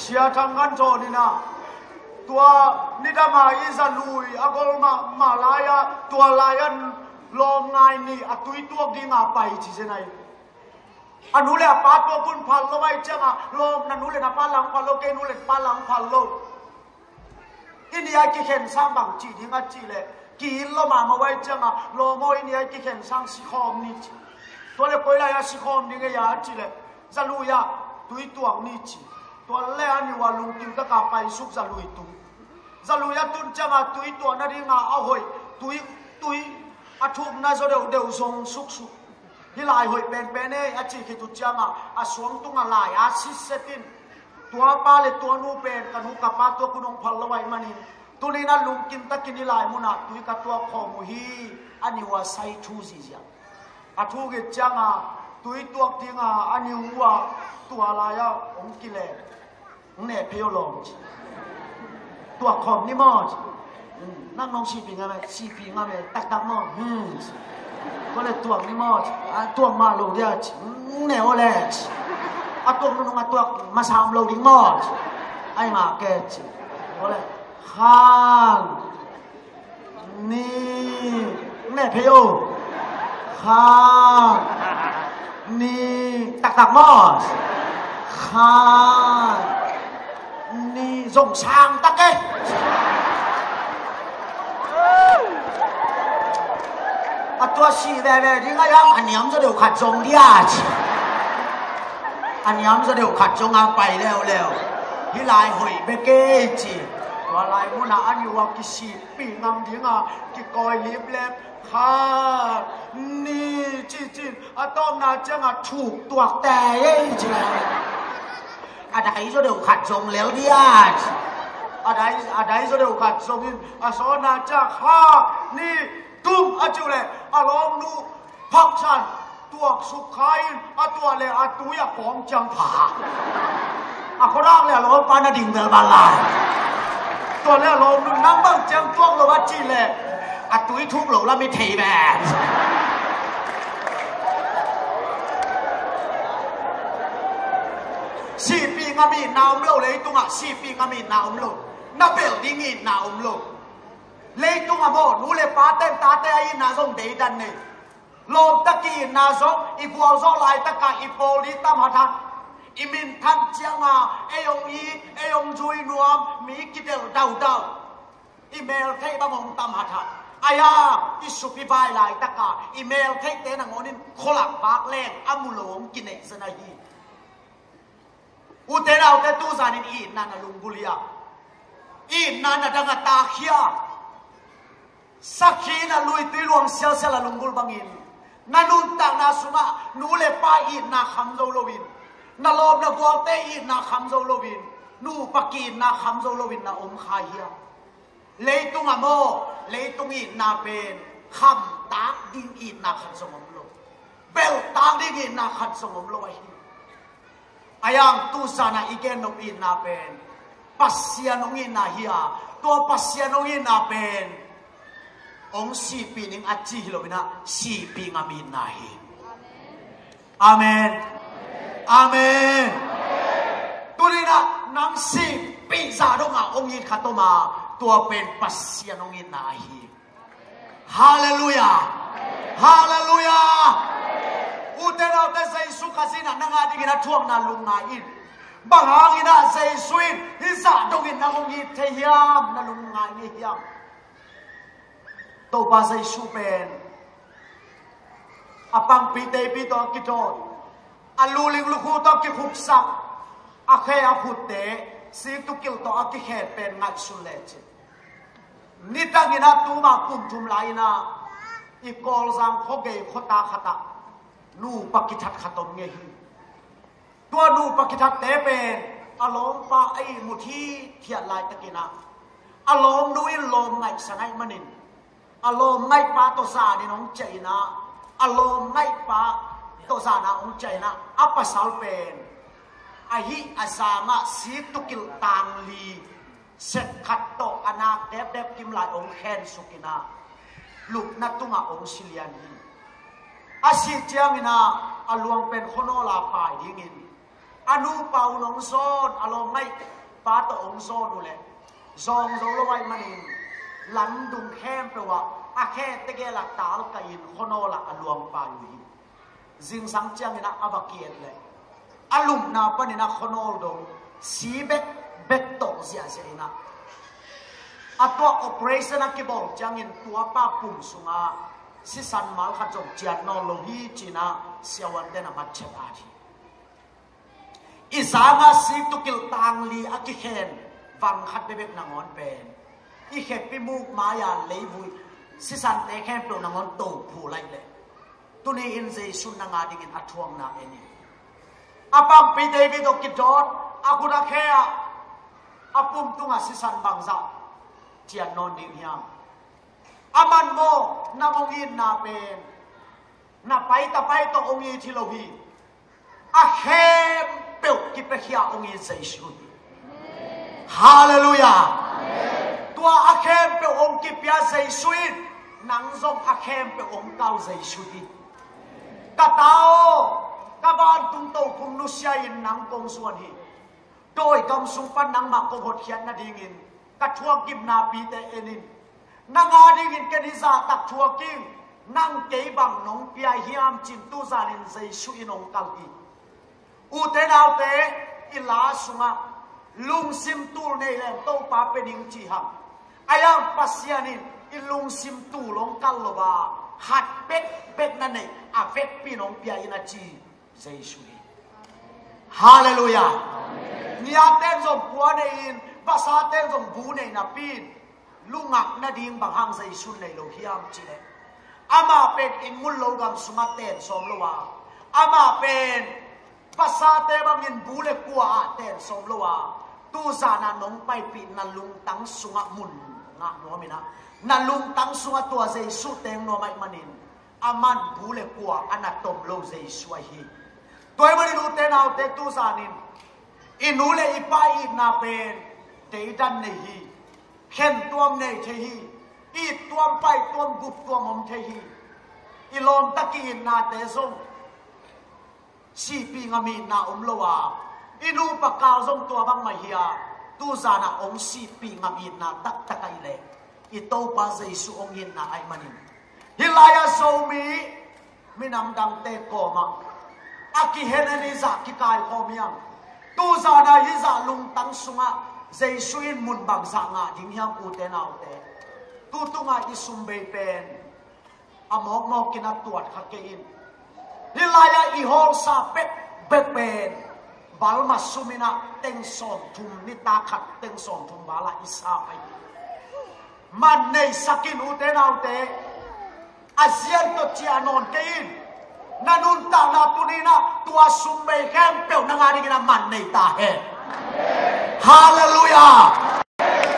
Sia Thang Khan Thawn in ah, tua nidang a i zalui a gol mahmah lai-ah, tua lai-ah lawm ngai nih a tui tuak ding a pai ci zen ahi. A nu le a pa tuak un phal lo ahih ciangah, lawm, na nu le na pa lang phal lo, kei nu le pa lang phal lo. I nih a i kikhen sang bang cih ding a cih leh, ki-it lo mahmah uh ahih ciangah, lawm aw, i nih a i kikhen sang sikhawm ni ci. Tua le koi lai-ah sikhawm ding ei a cih leh, zalui ah tui tuak ni ci. Tua le a niu a lungkim taka paisuk zalui tung. Zalui a tun ciangah tui tuak nadingah a hoih, tui, tui a thukna zaw deuhdeuh zong suksuk. Hih lai hoih penpen ei a cih khit uh ciangah a suang tungah lai a sitset in, tua pa le tua nu pen ka nu ka pa tuak un hong phal lo ahih manin, tuni-in a lungkim takin hih lai munah tui ka tuak khawm uh hi, a niu a sai thu zihziah. A thuk khit ciangah tui tuak dingah a niu uh ah tua lai-ah hong kilem. Hong neh phei aw lawm ci. Tuak khawm ni maw ci. Nang nong sihpih ngam e, sihpih ngam e, taktak maw? Hmm ci. Tua le tuak ni maw ci. A, tuak mah lo dia ci. Hong neh aw le ci. A tuak nunung a tuak masa om lo ding maw ci. Ai ma ke ci. Tua le khang ni, ne phei o. Kha ni, taktak maw? Kha ni, zong sang tak e. A tua sih veve ding a, a niam zaw deuh khat zong dia ci. A niam zaw deuh khat zong a pai leuleu. Hih lai hoih bek e ci. Lai munah a niu a kisihpih ngam dinga kikawi liplep, khat, nih, cihcin a tawpna cianga thuk tuakte ei ci le. A dai zaw deuh khat zong lel dia. A dai, a dai zaw deuh khat zongin a sawtna ciang khat, nih, tum a ci uh leh a lawmnu phaksan tuak suk kha in a tuah leh a tui a kawng ciang pha. A khuadak leh a lawmpa na ding bel bal lai. Tuah leh a lawmnu nang bang ciang tuak lo a cih leh a tui thuk lo lam i thei ven. Sihpih ngam itna om lo, leitungah sihpih ngam itna om lo. Na belh ding itna om lo. Leitungah maw, nu le pate'n tate a itna zong deidan nei. Lawmta ki-itna zong, i gualzawh laitakah i pawl ding tam hathat. I minthang cianga ei hong it, ei hong zui nuam mi kidelh daudau. I meltheih bang hong tam hathat. Aia, i sup i vai laitakah i meltheihte nangawnin khualak vak leng a mu lo hong kineih zen ahi. Ute naute, tuzanin itna na lunggulh hia? Itna na dang a tak hia? Sakhi in a luitui luang sialsial a lunggulh bangin na nuntakna sungah nu le pa itna kham zo loin, na lawm na gualte itna kham zo loin, nupa ki-itna kham zo loin na om kha hia? Leitungah maw, leitung itna pen khamtak ding itna khat zong om lo. Belhtak ding itna khat zong om lo ahi. Aia, tuzanah i gen nop itna pen Pasian hong itna hi a, tua Pasian hong itna pen hong sihpih ning a ci hi loinah sihpih ngam itna hi. Amen. Amen. Tuninah nang sihpih zah dongah hong it khat om a, tua pen Pasian hong itna ahi. Halleluiah. Halleluiah. Ute naute, Jesu Khazih in ah nang a dingin a thuakna lungngai in. Bang hangin ah Jesu in hih zah dongin nang hong it thei hiam, na lungngai ngei hiam? Topa Jesu pen a pangpi teipi tawh a kidawt, a luling lukhu tawh a kikhupsak, a khe a khutte siktukilh tawh a kikhen pen ngaihsun lecin, nidangin ah tuma kum thum lai-in ah i Kawlzang khuagei khuata khatah nupa kithat khat om ngei hi. Tua nupa kithatte pen a lawmpa a ihmut hithiat laitakin ah a lawmnu in lawm ngaihsa ngaih manin a lawm ngaihpa tawh zanin hong ciah in ah, a lawm ngaihpa tawh zana hong ciah in ah, a pasal pen a hih a zangah siktukilh tangli set khat tawh a nak depdep kim lai hong khensuk in ah, lupna tungah hong si lian hi. A sih ciangin ah a luang pen khuanawl a pai dingin a nupa un hong zawn, a lawm ngaihpa tawh hong zawn uh leh zawng zo lo ahih manin lamdung khempeuh ah a khe tegel a talkaihin khuanawl ah a luang pai uh hi. Zingsang ciangin ah a va ki-et leh a lupna panin ah khuanawl dong si bekbek tawh ziahziah in ah, a tuah operation a kibawl ciangin tuapa pum sungah sisan mal khat zong ciat nawn lo hi ci-in ah siavuante'n a matchet a hi. I zangah siktukilh tangli a kikhen vang khat bekbek nangawn pen i khepi muk mai-a leivui sisante khempeuh nangawn tophu lai leh, tuni-in Jesu nang a dingin a thuakna en in. A pangpi David tawh kidawt, a khut a khe ah a pum tungah sisan bangzah ciat nawn ding hiam? A man maw, nang hong itna pen na pai ta pai tawh hong it hi lo hi. A khempeuh kipiakhia hong it Jesu hi. Halleluiah. Tua a khempeuh hong kipia Jesu in nang zong a khempeuh hong kal Jesu hi. Ka ta aw, ka vantung tokhom nusia-in nang kong zuan hi. Dawi gam sung pan nangmah kong hotkhiat nadingin ka thuakgim napite en in. Nang a dingin ken hih zahtak thuak ing, nang kei bang nong pia hiam, ci-in tuzanin Jesu in hong kal hi. Ute naute, i la sungah lungsim tul nei leng Topa pe ning ci hang. Ahi hang Pasian in i lungsim tul hong kal lo a, khat bekbek na neih a vekpi in hong pia in a ci Jesu hi. Halleluiah. Niaten zong kua nei-in Pasate zong bu nei napi in lungak nading bang hang Jesu nei lo hiam cih leh, amah pen inn mun lo gam sungah ten sawm lo a, amah pen pasate bangin bu le kua ah ten sawm lo a, tuzan ah nong paipih na lungtang sungah mun ngah nuam in ah, na lungtang sungah tua Jesu teng nuam ahih manin, aman bu le kua a na tom lo Jesu ahi. Tua ahih manin ute naute, tuzan in i nu le i pa itna pen deidan nei hi. Khen tuam nei thei hi. It tuam, pai tuam, gup tuam om thei hi. I lawmta ki-itnate zong sihpih ngam itna om lo a, i nupa kal zong tua bang mah hi a, tuzan ah hong sihpih ngam itna taktak ahih leh i Topa Jesu hong itna ahih manin, hih lai-ah Zomi minam dangte kawmah a kihen a ni zah kikaikhawm hiam? Tuzan ah hih zah lungtang sungah Jesu in mun bangzah ngah ding hiam ute naute? Tutung ah i sum bei pen a mawkmawk in a tuat kha kei in. Hih lai-ah i hawlsa bekbek pen Burma sum in ah teng sawmthum, nitak khat teng sawmthum val ah i sa pai hi. Man neisak in ute naute, a zian tawh ciah nawn kei in. Na nuntakna tuni in ah tua sum bei khempeuh na ngah dingin ah man nei ta hen. Halleluiah.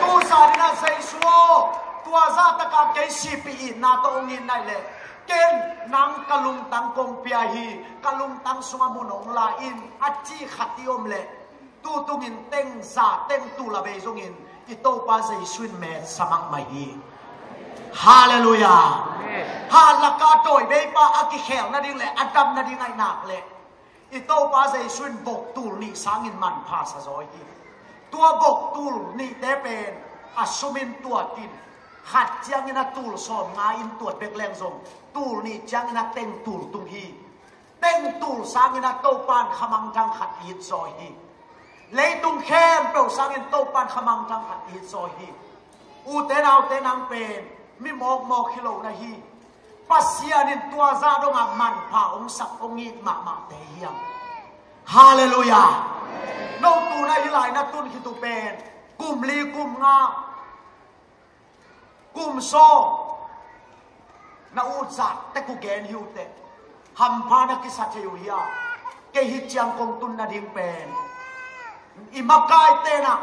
Tuzan in ah Jesu aw, tua zahtak a kei sihpih itna tawh hong it na hih leh, ken nang ka lungtang kong pia hi, ka lungtang sungah mun hong la in, a cih khat i om leh, tutung in teng za, teng tul a bei zongin i Topa Jesu in metsa mahmah hi. Halleluiah. Amen. Hat lak ah a dawi bei pa a kikhel nading le a dam nading ahih nak leh, i Topa Jesu in bok tul nih sangin manpha sa zaw hi. Tua bok tul nihte pen a sum in tuat in, khat ciangin a tul sawmnga in tuat bek leng zong, tul nih ciangin a teng tul tung hi. Teng tul sangin a Topa in khamangthang khat it zaw hi. Leitung khempeuh sangin Topa in khamangthang khat it zaw hi. Ute naute, nang pen mi mawkmawk hi lo na hi. Pasian in tua zah dongah manpha hong sak hong it mahmahte hiam? Halleluiah. No tu na hih lai na tun khit uh pen kum li, kum nga, kum sawm na ut zah tek uh gen hi uh teh, hampha na kisa thei uh hia? Kei hih ciang kong tun nading pen i makaite in ah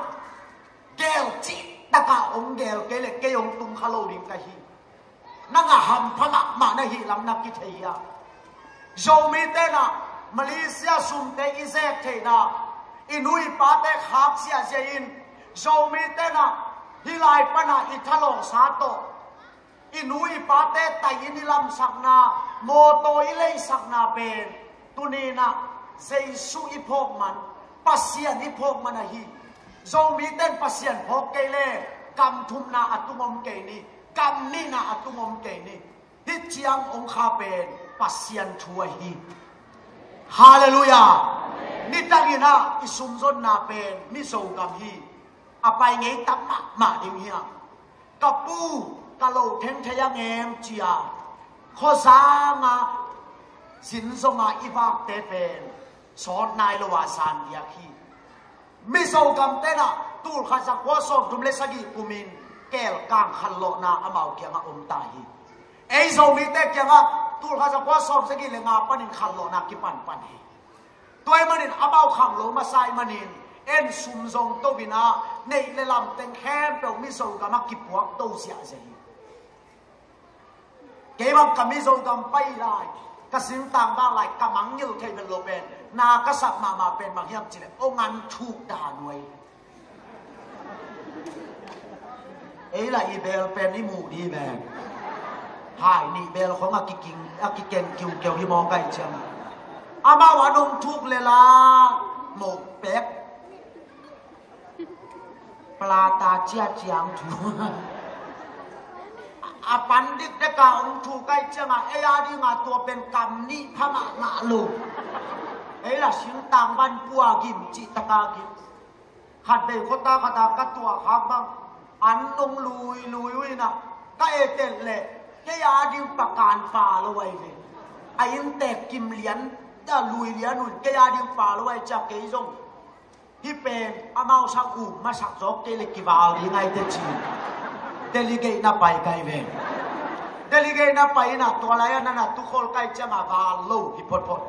gel cihtak a hong gel kei leh kei hong tung kha lo ding ka hi. Nang a hampha mahmah na hih lam na kithei hia? Zomite in ah Malaysia sumte i zek theihna, i nu i pate khak ziahziah in, Zomite in ah hih lai pan ah i thalawhsa tawh i nu i pate tai-in i lamsakna, mawtaw i leisakna pen tuni in ah Jesu i phawk man, Pasian i phawk man ahi. Zomite in Pasian phawk kei leh gam thumna a tung om kei ni, gam nihna a tung om kei ni. Hih ciang hong kha pen Pasian thu ahi. Halleluiah. Nidang in ah i sumzonna pen Mizo gam hi. A pai ngei tam mahmah ding hi a. Ka pu, ka lo theng thei a ngem ci a, khuazang a zin zong a i vakte pen sawt nai lo a zan diak hi. Mizo gamte in ah tulkhat zakua sawmthum le sagih kumin kelkang khanlawhna amau kiangah om ta hi. Ei Zomite kiangah tulkhat zakua sawmsagih le nga panin khanlawhna kipanpan hi. Tua ahih manin amau khanglo masa ahih manin, en sum zong to in ah neih le lamteng khempeuh Mizo gamah kipuak to ziahziah hi. Kei bang ka Mizo gam pai lai, ka singtang bang lai, ka mangngilh thei vet lo pen, na ka sak mahmah pen bang hiam cih leh, hong an thuk dan uh hi. Ei lah i bel pen i muh dih pen, hai nih bel khong a kiking, a kikeng kiukiau hi mawk ahih ciang, amau an hong thuk lel a, mawk pek. Plata cia ciang thu. A pan dikdek a hong thuk ahih ciangah ei a dingah tua pen kam nih pha mahmah lo. Ei lah singtang van pua gim cihtak a gim. Khat vei khuata khat a ka tuah khak bang, an nong lui lui uh in ah, ka et et leh kei a ding pakan pa lo ahi ve. A inntek kim lian, a lui lian un, kei a ding pa lo ahi ciah kei zong Hih pen amau sang uh masak zawk kei le kival ding ai te ci. Delegate na pai kai ve. Delegate na pai in a tua lai a nana tukhol kai ciang a val lo hi photphot.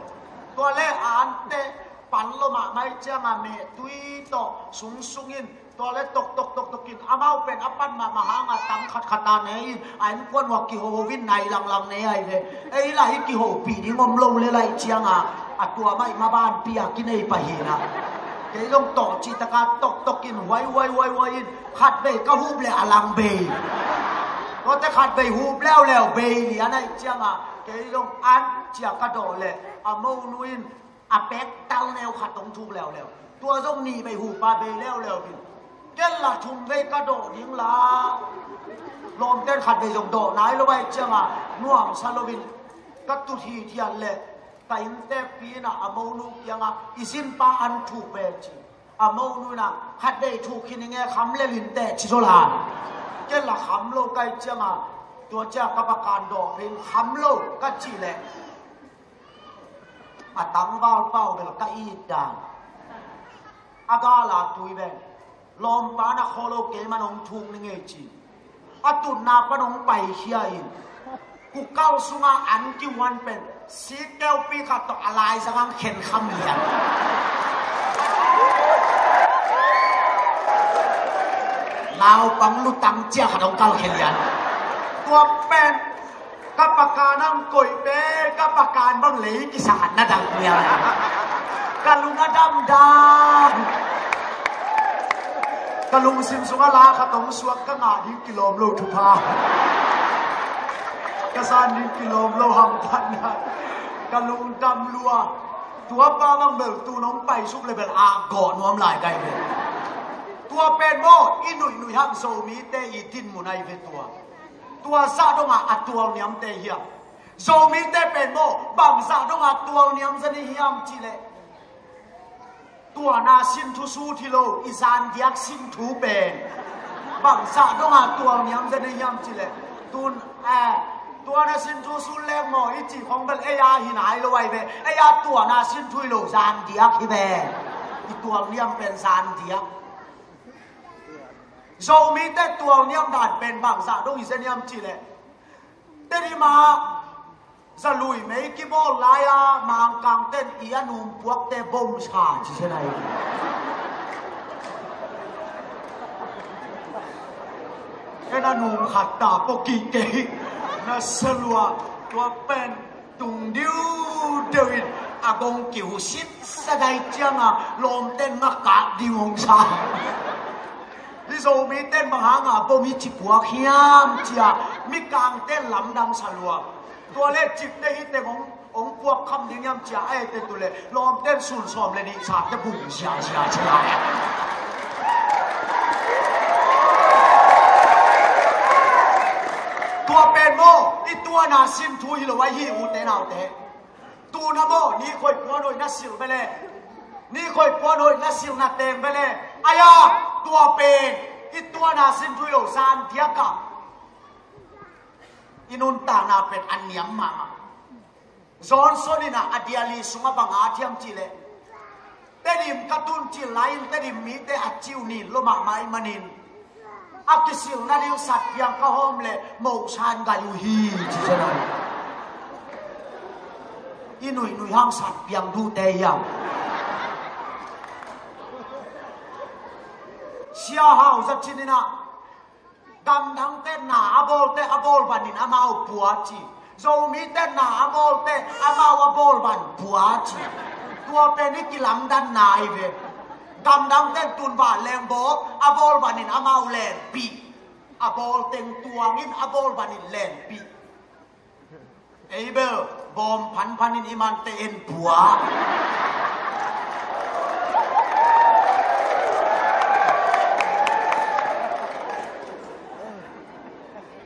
Tua le a ante pan lo mahmah ciang a mehtui tawh sungsung in tua le toktok toktok in amau pen a pan mahmah hang a tang khatkhat a ne in a innkuan uh a kiho in nai langlang ne ai ve. Ei lah hih kihopih ding om lo le laih ciang a a tua mah i mabanpi a kinei pah hi na. Kei zong tawh cih taka toktok in huai huai huai huai in khat bei ka hup le a lang bei. Tuate khat bei hup leuleu bei lian aih ciang a kei zong an cia ka dawh le a monu in a pek tal neu khat hong thuk leuleu. Tua zong nih bei hup a bei leuleu in ken la thum vei ka dawh ding la. Lawmten khat vei zong dawh nai lo aih ciang a nuamsa lo in ka tut hithiat le ka inntekpi in a a monu kiang a i zinpa an thuk ve ci. A monu in a khat vei thuk khin i nge kham le lin teh ci zaw la. Ken la kham lo kai ciang a tua cia ka pakan dawh phin kham lo ka cih leh a tangval pau bel ka it dan. A gal a tui beng lawmpa na khaw lo kei man hong thuk ni ngei ci. A tutna pan hong paikhia in kukal sunga an kihuan pen sik keupi khat tawh a laizang ang khen kham lian. Naupang lutang cia khat hong kal khen lian. Tua pen ka pakan ang koih pe ka pakan bang lei kisangat na dang nia. Ka lung a damdam. Ka lungsim sungah la khat hong suak ka ngah ding kilawm lo thupha. Ka san ding kilawm lo hamphatna. Ka lungdam lua. Tua pa bang bel tu nong paisuk le bel a gawh nuam lai kai ve. Tua pen maw i nuihnuih hang Zomite i dinmun ai ve tua. Tua zah dongah a tualniamte hiam? Zomite pen maw bangzah dongah tualniam zani hiam cihleh tuana sin thu sut hi lo i zandiak sin thu pen bangzah dongah tualniam zani hiam cihleh tun eh tuana sin thu sut lek maw i cih khong bel ei a hi nai lo ai ve. Ei a tuana sin thu hi lo zandiak hi ve. I tualniam pen zandiak. Zomite tualniam dan pen bangzah dong i zaniam cihleh Tedim ah zalui mei kibawl lai-a Mangkangten i a num puakte bom sa ci se nai. En a num khat ta pawh kih kei na salua tua pen tung diu deuh in a gong kihusit sa dai cianga lawmten ngakak ding hong sa. Hi Zomiten bang hanga bom hi ci puak hiam cia Mikangten lamdang salua. Tua le cipte hi teng hong hong puak kham ding hiam cia a ete tu le lawmten sun sawm le nih sate bung sia sia sia. Tua pen maw i tuana sin thu hi lo a hi ute naute. Tuna maw ni khoih puan hoih na silh ve le ni khoih puan hoih na silh na teng ve le. Aya tua pen i tuana sin thu hi lo zan diaka i nuntakna pen a niam mahmah. Johnson in a a diali sungah bang a thiam cihleh Tedim ka tun cil lai-in Tedim mite a ciu nin lo mahmah ih manin a kisilna ding satpiang ka hawm le mohsan gai uh hi ci cia lai. I nuihnui hang satpiang duhte hiam? Sia hau zacin in a Gamdangte na a bawlte a bawl banin amau pua ci. Zomite na a bawlte amau a bawl ban pua ci. Tua pen i kilamdan nai ve. Gamdangte tunbah leng bawl a bawl banin amau lengpih. A bawl teng tuangin a bawl banin lengpih. Ei bel bawm phanphan in i mante en pua.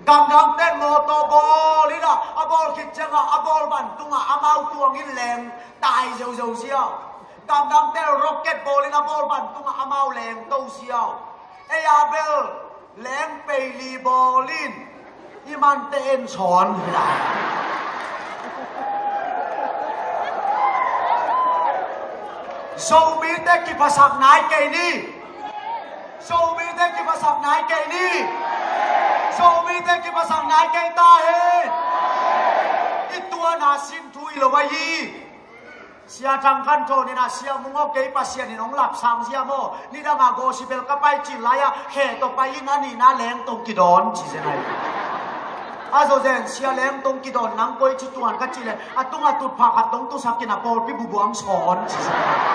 Gamdangten mawtaw bawl in a a bawl khit ciangah a bawl ban tungah amau tuangin leng tai zeuzeu ziau. Gamdangten rocket bawl in a bawl ban tungah amau leng to ziau. Ei a bel leng peili bawlin i mante en sawn hi lai. Zomite kiphasak nai kei ni. Zomite kiphasak nai kei ni. Zomite kiphasak nai kei ta hen. I tuana sin thu hi lo ahi. Sia Thang Khan Thawn in a, Sia Mung aw, kei Pasian in hong lapsang zia maw? Nidang a gospel ka pai cil lai-a khe tawh pai in, a nihna Lengtong kidawn ci zen ahi. A zawzen Sia Lengtong kidawn nang koi ci tuan ka cih leh, a tung a tutphah khat dong tusak in a pawlpi bubuang sawn ci zen ahi.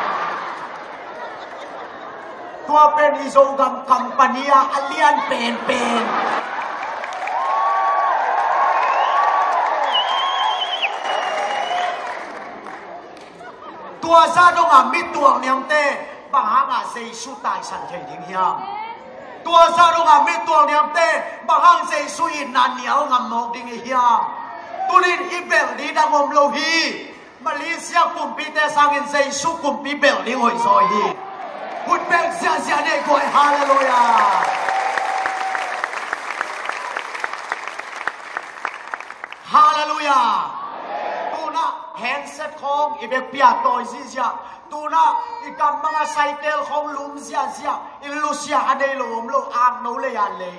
Tua pen i Zogam company ah a lian penpen. Tua zah dongah mi tualniamte bang hangah Jesu taisan thei ding hiam? Tua zah dongah mi tualniamte bang hang Jesu itna nial ngam mawk ding i hiam? Tunin i belh ding dang om lo hi. Malaysia kumpite sangin Jesu kumpi belh ding hoihzaw hi. Hun beng ziahziah nei guai, halleluiah. Halleluiah. Tunah handset khawng i bekpi a tawi zihziah. Tunah i kam bangah cycle khawng lum ziahziah. I lusia a nei lo om lo, akno lei a lei.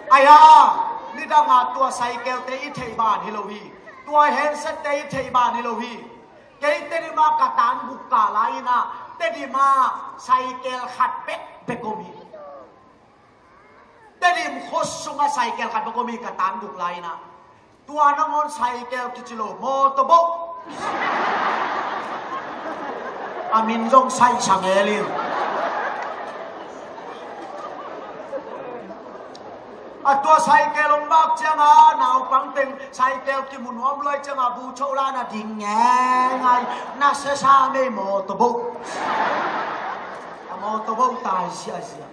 Aia, nidanga tua cycle-te i theih ban hi lo hi. Tua handset-te i theih ban hi lo hi. Kei Tedim ah ka tan guk ka lai-in ah, Tedim ah cycle khat bekbek om hi. Tedim khua sungah cycle khat bekbek om hi, ka tan guk lai-in ah. Tua nangawn cycle kici lo, motorboat. A min zong Sai Sangel in. A tua cycle hong vak cianga naupang teng cycle kimu nuam luai cianga bu choh la na ding ngengai. Na sesa mei, motorboat. A motorboat tai siasia.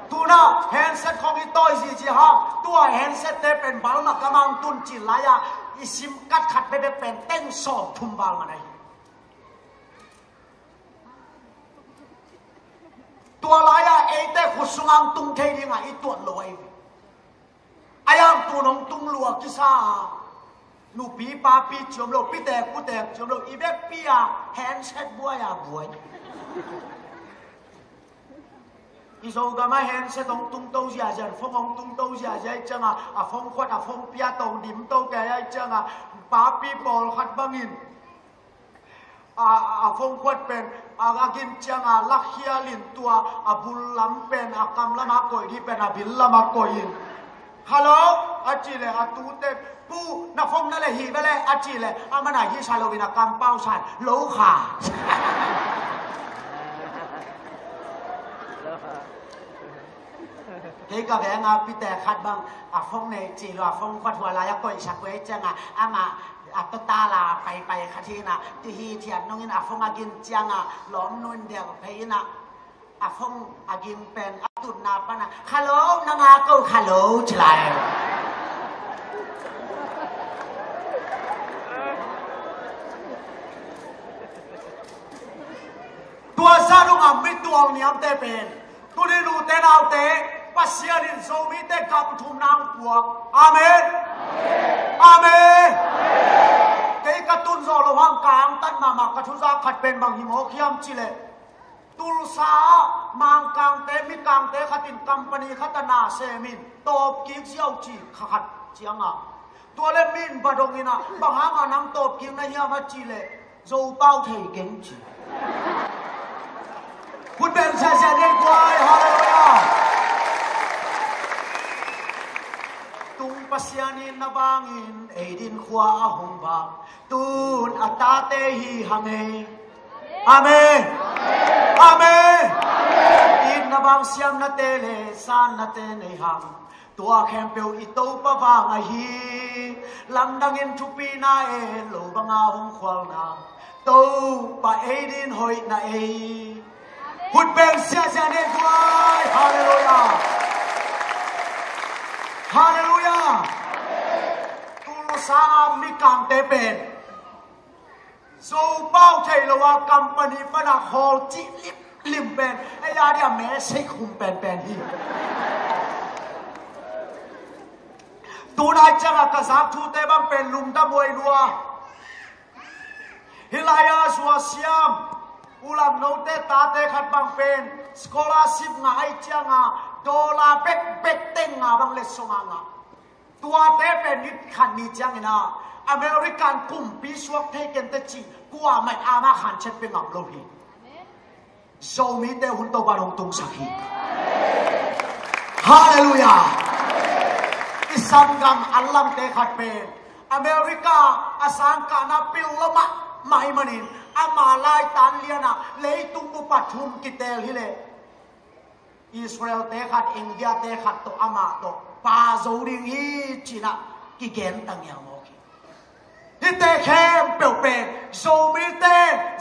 Tuna handset khong i tawi zizi ha. Tua handset te pen balma ka mang tun cil lai-a i sim kat khat bebek pen teng sawm thum balma na hi. Tua lai-a eite khut sungang tung thei dinga i tuat lo ahi. A yang tu nong tung lua kisa. Nupi papi ciom lo, pitek putek ciom lo, i bekpi a handset buai a buai. I Zogam a handset hong tung to ziazia, phone hong tung to ziazia i cianga, a phone khuat a phone pia to dim to kei a i cianga, papi pawlkhat bangin a, a phone khuat pen a, a gin cianga lakhialin tua a bul lam pen a kam lama koih dih pen a bil lama koihin. Hello, a cih leh a tute, pu, na phone na le hih bele, a cih leh a mana hih sa loin a kampau san lo kha. Kei ka venga pite khat bang a phone nei ci lo, a phone khuat hua lai a koihsak ve cianga ama a totala paipai khat hina tihi thiat nungin a phone a gin cianga lawm nun deuh phei ina a phone a ging pen a tutna pana, "Hello, nanga ko hello," ci lai. Tua sa dong a mi tual niamte pen tuni nute naute Pasian in Zomite gam thum nang puak. Amen. Amen. Kei ka tun zawh lo hang ka angtan mahmah ka thuzak khat pen bang hi mawk hiam cileh, Tulsa ah Mangkangte, Mikangte khatin company khat a na semin tawpkik ziau ci kha khat cianga, tua le min va dongina, bang hanga nang tawpkik na hiam a cileh, Zopau thei keng ci. Khut beng siasia nei guai, halleluiah. Tung Pasian in na bangin ei din khua a hong bak, tun a tate hi hang ei. Amen. Amen. Itna bang siamnate le sannate nei hang. Tua khempeuh i Topa vang ahi. Lamdangin thupina en lo banga hong khualna, Topa ei din hoihna ei. Khut beng siasia nei guai. Halleluiah. Halleluiah. Tulsa a Mikangte pen Zopau thei lo a company pana khawl cih limlim pen ei a dia message khum penpen hi. Tunai ciangah ka zak thute bang pen lungdam huai lua. Hih lai-ah suah siam ulam note tate khat bang pen scholarship ngah ai ciangah dollar bekbek teng nga bang le sawm a ngah. Tuate pen ni khat ni ciangin ah American kumpi suak thei kente cih kuamah in ama khan chet pe ngam lo hi. Zomite hun Topa in hong tungsak hi. Halleluiah. I sanggam an lamte khat pen America a sangkahna pil lo mahmah ahih manin ama laitan lianah leitung bup ah thum kiteel hileh Israel-te khat, India-te khat tawh amah tawh pa zo ding hi ci-in ah kigen ta ngialmawk hi. Hihte khempeuh pen Zomite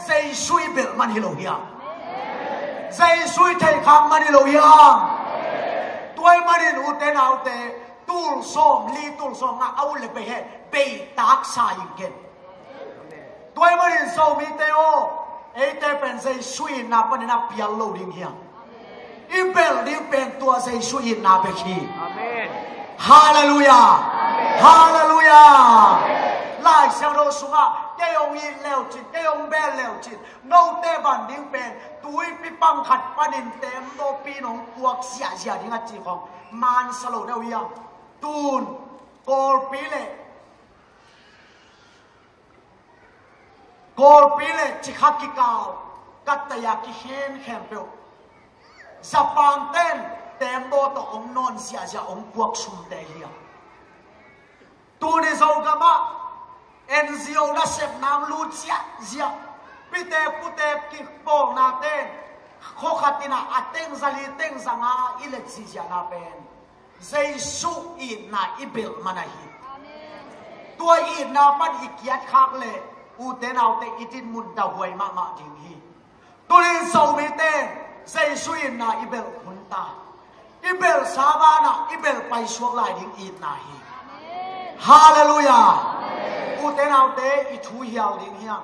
Jesu i belh man hi lo hiam? Jesu i theihkhak man hi lo hiam? Tua ahih manin ute naute, tul sawm li, tul sawm nga a ut le bei he, bei taksa in ken. Tua ahih manin Zomite aw, eite pen Jesu itna panin a pial lo ding hiam? I belh ding pen tua Jesu itna bek hi. Amen. Halleluiah. Amen. Halleluiah. Amen. Lai Siangtho sungah kei hong it leucin, kei hong belh leucin, note van ding pen tuipi pang khat panin teembaw pi in hong puak ziahziah ding a ci khong mansa lo deuh hiam? Tun Kawlpi le Kawlpi le Cikha kikal, Pattaya kikhen khempeuh Japan ten teembaw tawh hong nawn ziahziah hong puak sumte hi a. Tuni Zogamah N G O nasepna hong lut ziahziah, pitek putek kipawlna ten khua khat in ah a teng za li teng za nga i let ziahziahna pen Jesu itna i belh man ahi. Tua itna pan i kiat khak leh ute naute i dinmun dahuai mahmah ding hi. Tuni Zomite Jesu itna i belh hun ta. I belhsa banah i belh paisuak lai ding itna hi. Halleluiah. Ute naute, i thu hial ding hiam?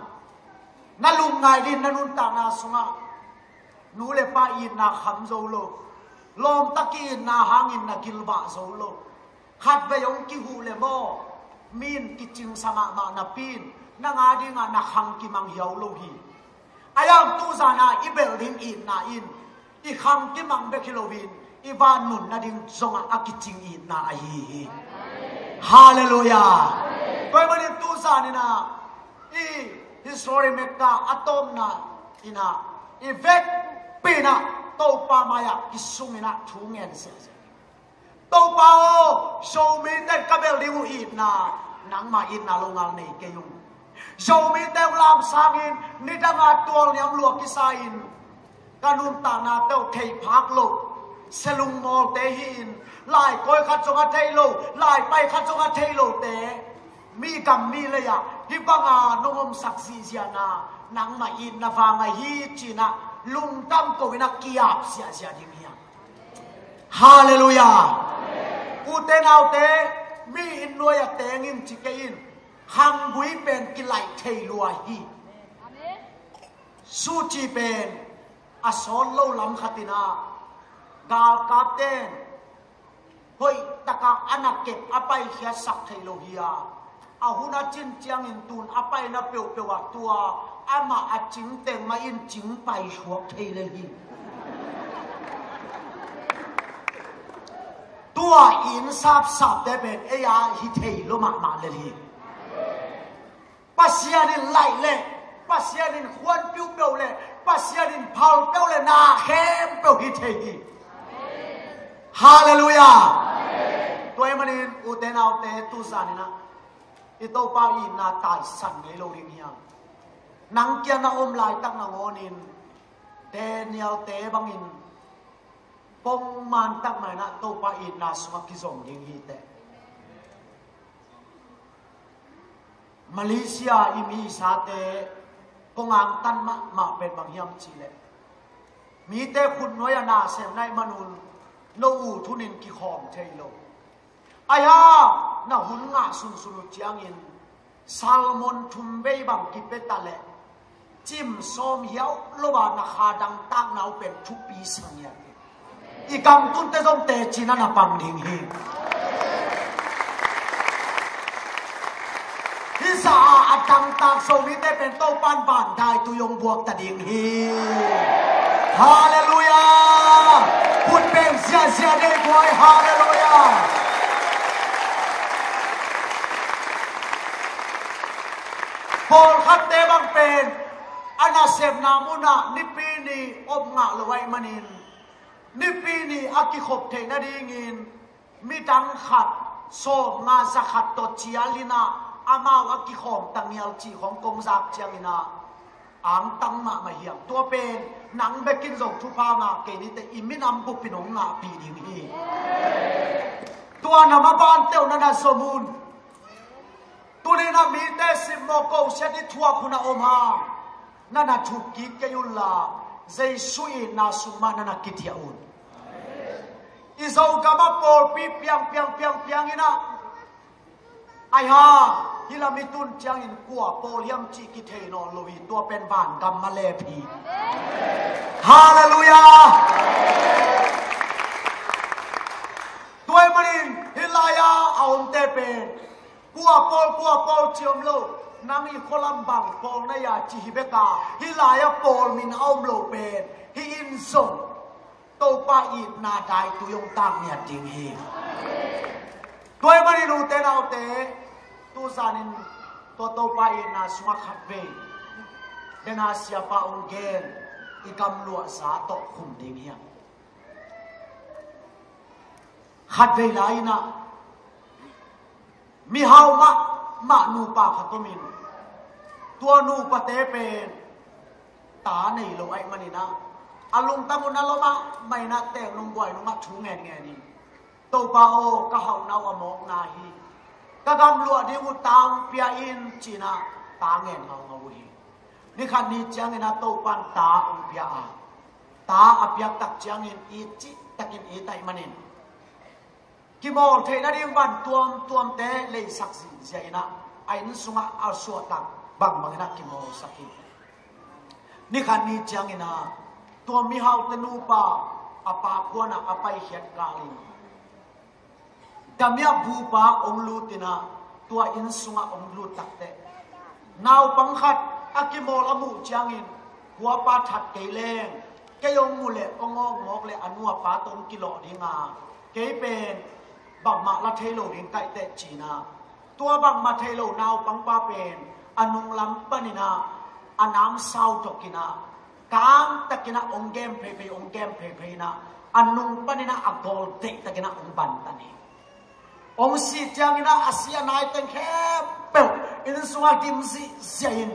Na lungngai ding na nuntakna sungah nu le pa itna kham zo lo, lawmta ki-itna hangin na gilvah zo lo, khatvei hong kihuh le maw, mi in kicingsa mahmah napi in nang a dingah na khang kimang hiau lo hi. A hiang tuzan a i belh ding itna in i khang kimang bek hi loin i van nunna ding zongah a kicing itna ahi hi. Halleluiah. Tua ahih manin tuzan in ah i history mekka a tawpna in ah i vekpi in ah Topa mai-ah kisung in ah thu ngen ziahziah. Topa aw, Zomite ka belh ding uh itna, nangmah itna longal nei kei ung. Zomite uh lamsangin nidanga tualniam lua kisa-in ka nuntakna teuh theiphak lo, selungmawlte hi-in, laikawi khat zong a thei lo, laipai khat zong a thei lote, mi gam mi lei-ah hih banga nong omsak zihziahna nangmah itna vang ahi ci-in ah lungdam ko-in ah ki-ap ziahziah ding hi hang. Halleluiah. Ute naute, mi inn nuai-ah teng in ci kei in, khanggui pen kilaih thei lua hi. Suci pen a sawt lo lam khat in ah galkapten hoih takah a na kep a paikhiatsak thei lo hi a, a hun a cin ciangin tun a paina peuhpeuh ah tua amah a cingteng mah in cing paisuak thei lel hi. Tua inn sapsapte pen ei-a hi thei lo mahmah lel hi. Pasian in laih leh, Pasian in khuan piuh peuh leh, Pasian in phal peuh leh na khempeuh hi thei hi. Halleluiah. Tua ahih manin ute naute, tuzan in ah i Topa itna taisan ngei lo ding hiam? Nang kiang na om laitak nangawnin Daniel-te bangin pongman tak mah in ah Topa itna sungah kizom ding hi teh. Malaysia i misate kong angtan mahmah pen bang hiam cih leh, mite khutnuai-ah na sem na hih manun no ut hunin kikhawm thei lo. Ahi hang na hun ngah sunsun uh ciangin salmon thum vei bang kipia ta leh cim sawm hiau lo a na kha dangtakna uh pen thupi sa ngiat hi. I kamtunte zong teci-in ah na pang ding hi. Sa a dangtak Zomite pen Topan van dai tui hong buak ta ding hi. Halleluiah. Put peng ziazia dei buai. Halleluiah. Pawlkhatte bang pen a nasepna munah Nipi ni om ngah lo ahih manin, Nipi ni a kikhop theih nadingin midang khat sawmnga zakhat tawh cial inah amau a kikhawm tangial cih khawng kong zak cianginah angtang mahmah hiam? Tua pen nang bekin zong thupha ngah kei nite, i minam bupin hong ngahpih ding hi. Tua nam a banteuh na na zom un. Tuninah mite simmawh kosiat i thuak hunah om hang, na na thuk kik kei unla, Jesu itna sung mah na na kitiah un. I Zogam a pawlpi piang piang piang piang inah, ai ha, hih lam i tun ciangin kua pawl hiam cih kithei nawn lo hi. Tua pen vangam a lep hi. Halleluiah. Tua ahih manin hih lai-a a omte pen kua pawl, kua pawl ci om lo. Nang i khualam bang pawl na hia ci hi bek a, hih lai-a pawl min a om lo pen hih in zong Topa itna daitui hong tak ngiat ding hi. Tua ahih manin ute naute, tuzanin tua Topa itna sungah khatvei, den a siapa hong gen, i gamluahza tawh khum ding hiam? Khatvei lai-inah mihau mahmah nupa khat omin, tua nupate pen ta nei lo ahih maninah, a lungtang un a lua mahmah inah teek nungbuai nungah thu ngenngen in, Topa aw, ka hauhna uh a mawkna hi. Ka gamluah ding uh ta hong pia in, ci-inah ta ngen ngaungau uh hi. Nikhat ni cianginah Topan ta hong pia a, ta a piak tak ciangin it cihtakin it ahih manin, kimawl theih nading van tuamtuamte leisak zihziah inah a inn sungah a suahtak bangbang inah kimawlsak hi. Nikhat ni cianginah tua mihaute nupa a pa khuanah a paikhiat kalin, damiah bupa hong lut inah tua inn sungah hong lut takteh, naupang khat a kimawl a muh ciangin, kuapa that kei leng, kei hong mu leh hong awkmawk leh a nu a pa tawh hong kilawh dinga, kei pen bangmah la thei lo ding ka hi teh, ci-inah tua bangmah thei lo naupangpa pen a nunglam paninah a namsau tokinah, kangtakinah hong gem pheiphei, hong gem pheiphei inah a nung paninah a gawl deihtakinah hong bantan hi. Hong sih cianginah a si a nai teng khempeuh inn sungah dim zihziah in,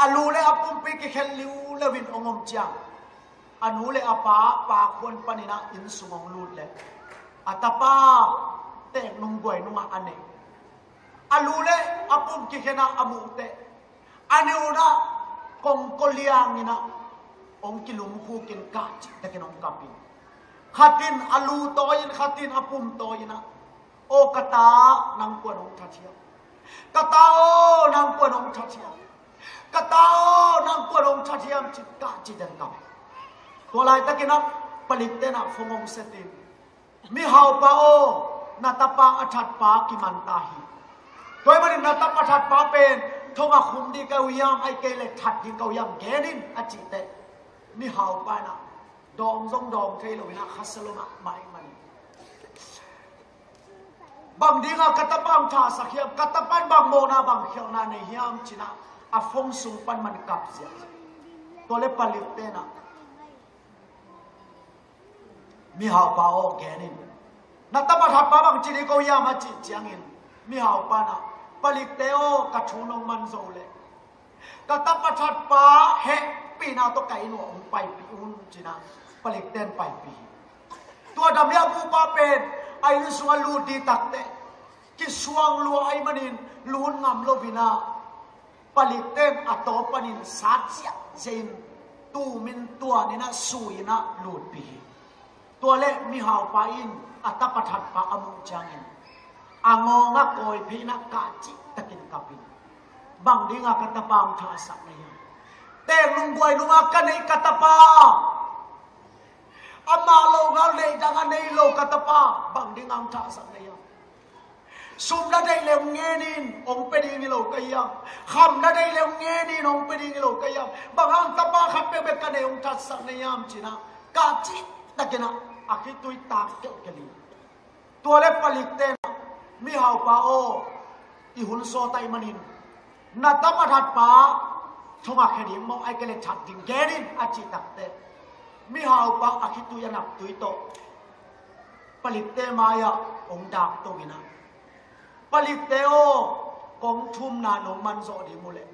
a lu le a pumpi kikhen liuleu in hong om ciang, a nu le a pa, pa khuan paninah inn sung hong lut leh, a tapa teek nungbuai nungah a nei, a lu le a pum kikhenah a muhteh, a ni unah kongko lianginah hong kilumkhukin kah cihtakin hong kapin, khatin a lu tawi-in, khatin a pum tawi-inah, aw ka ta, nang kuan hong that hiam? Ka ta aw, nang kuan hong that hiam? Ka ta aw, nang kuan hong that hiam? Ci kah cihtakin kap. Tua laitakinah palik tenah phone hong setin, mihaupa aw, na tapa a thatpa kiman ta hi. Tua ahih manin na tapa thatpa pen thong a khum ding ka uh hiam, ahih kei leh that ding ka uh hiam, gen in, a cihteh, mihaupa inah dawng zong dawng thei lo inah khasia lua mahmah ahih manin, bang dinga ka tapa hong thahsak hiam, ka tapa in bang mawhna bang khialhna nei hiam, ci-inah a phone sung pan man kap ziahziah. Tua le palik tenah, mihaupa aw, gen in, na tapa thatpa bang ci ding ka uh hiam, a cih ciangin, mihaupa inah, palikte aw, ka thu nong man zo leh ka tapa thatpa hehpihna tawh ka inn uah hong paipih un, ci-inah palikte in paipih hi. Tua damiah bupa pen a inn sungah lut ding takteh, kisuang lua ahih manin lut ngam lo inah, palikte in a taw panin sat ziahziah in, tumin tuaninah sui-inah lutpih hi. Tua le mihaupa in a tapa thatpa a muh ciangin, a ngawng a kawi phei inah kah cihtakin kapin, bang dinga ka tapa hong thahsak na hiam? Teek nungbuai nungah ka neih ka tapa, amah lo ngal neih dang a nei lo ka tapa, bang dinga hong thahsak na hiam? Sum na deih le hong ngen in, hong pia ding hi lo ka hiam? Kham na deih le hong ngen in, hong pia ding hi lo ka hiam? Bang hang tapa khat peuhpeuh ka nei, hong thatsak na hiam ci-in ah, ka cih takin ah, a khitui tak keuhkeuh hi. Tua le palikte in ah, mihaupa aw, i hun sawt ahih manin, na tapa thatpa thong a khia ding maw, ahih kei leh that ding gen in, a cih takteh, mihaupa a khitui a naptui tawh palikte mai-ah hong dak to in ah, palikte aw, kong thumna nong man zawh ding uh leh,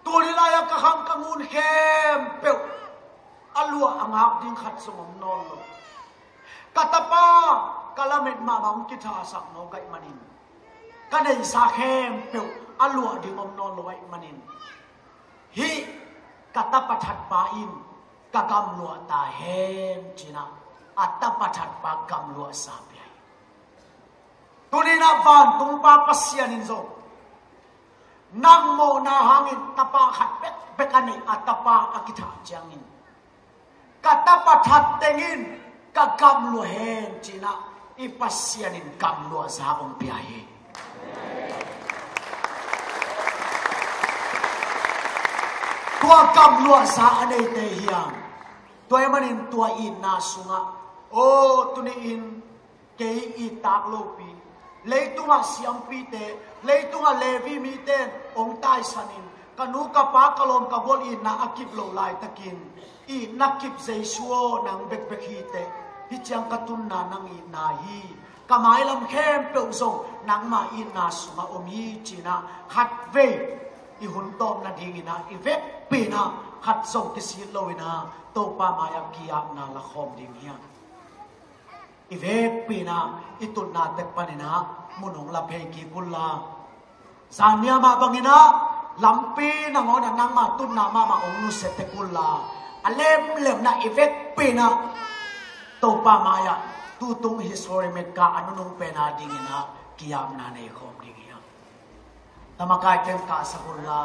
tuni lai-ah ka khang ka ngun khempeuh a luah a ngak ding khat zong om nawn lo. Ka tapa, ka lamet mahmah hong kithasak nawk ahih manin, ka neihsa khempeuh a luah ding om nawn lo ahih manin, hih ka tapa thatpa in ka gamluah ta hen ci-in ah, a tapa thatpa gamluahsa pia hi. Tuni-in ah vantungpa Pasian in zong nang mawhna hangin tapa khat bekbek a neih, a tapa a kithah ciangin, ka tapa that teng in ka gamluah hen ci-in ah, i Pasian in gamluahsa hong pia hi. Tua gamluahsa a neite hiam? Tua ahih manin tua itna sungah, aw, tuni-in kei it tak lopi, leitungah siampite, leitungah Levi mite in hong taisanin, ka nu ka pa, ka lawm ka gual itna a kip loh laitakin, itna kip Jesu aw, nang bekbek hi teh, hih ciang ka tunna nang itna hi, ka mailam khempeuh zong nangma itna sungah om hi ci-in ah, khatvei i hun tawp nadingin ah, i vekpi-in ah khat zong kisit lo-in ah, Topa mai-ah ki-apna la khawm ding hi hang. I vekpi-in ah i tutna tek panin ah mun hong la phei kik un la, zan ni-a mah bangin ah lampi nangawn ah nangma tutna mahmah hong nusia tek un la, a lemlemna i vekpi-in ah Topa mai-ah tutung history metka a nunung pen adingin ah ki-apna nei khawm ding hi hang. Tamakai teng kahsak un la,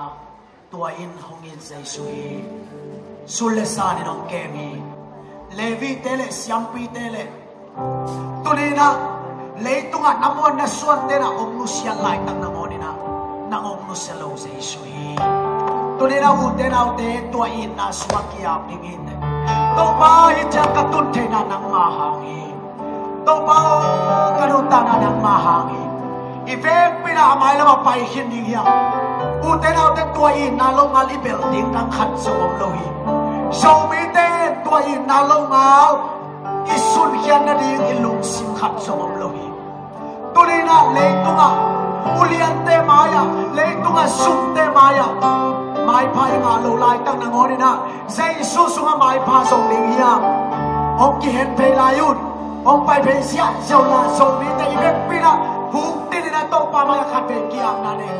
tua in hong it Jesu hi. Sul le san in hong kem hi. Levi-te le siampi-te le, tuni-in ah leitungah na muan na suante in ah hong nusiat laitak nangawn in ah nang hong nusia lo Jesu hi. Tuni-in ah ute naute, tua itna sungah ki-ap ding hi teh, Topa, hih ciang ka tun theihna nangma hang hi. Topa aw, ka nuntakna nangma hang hi. I vekpi-in ah a mailam ah pai khin ding hi hang. Ute naute, tua itna longal i belh ding dang khat zong om lo hi. Zomite in tua itna longal i sunkhiat nading i lungsim khat zong om lo hi. Tuni-in ah leitungah uliante mai-ah, leitungah sumte mai-ah maipha i ngah loh laitak nangawn in ah, Jesu sungah maipha zong ding hi hang. Hong kihen phei lai un. Hong pai phei ziahziah un la, Zomite i vekpi-in ah hong tun in ah Topa mai-ah khatvei ki-apna nei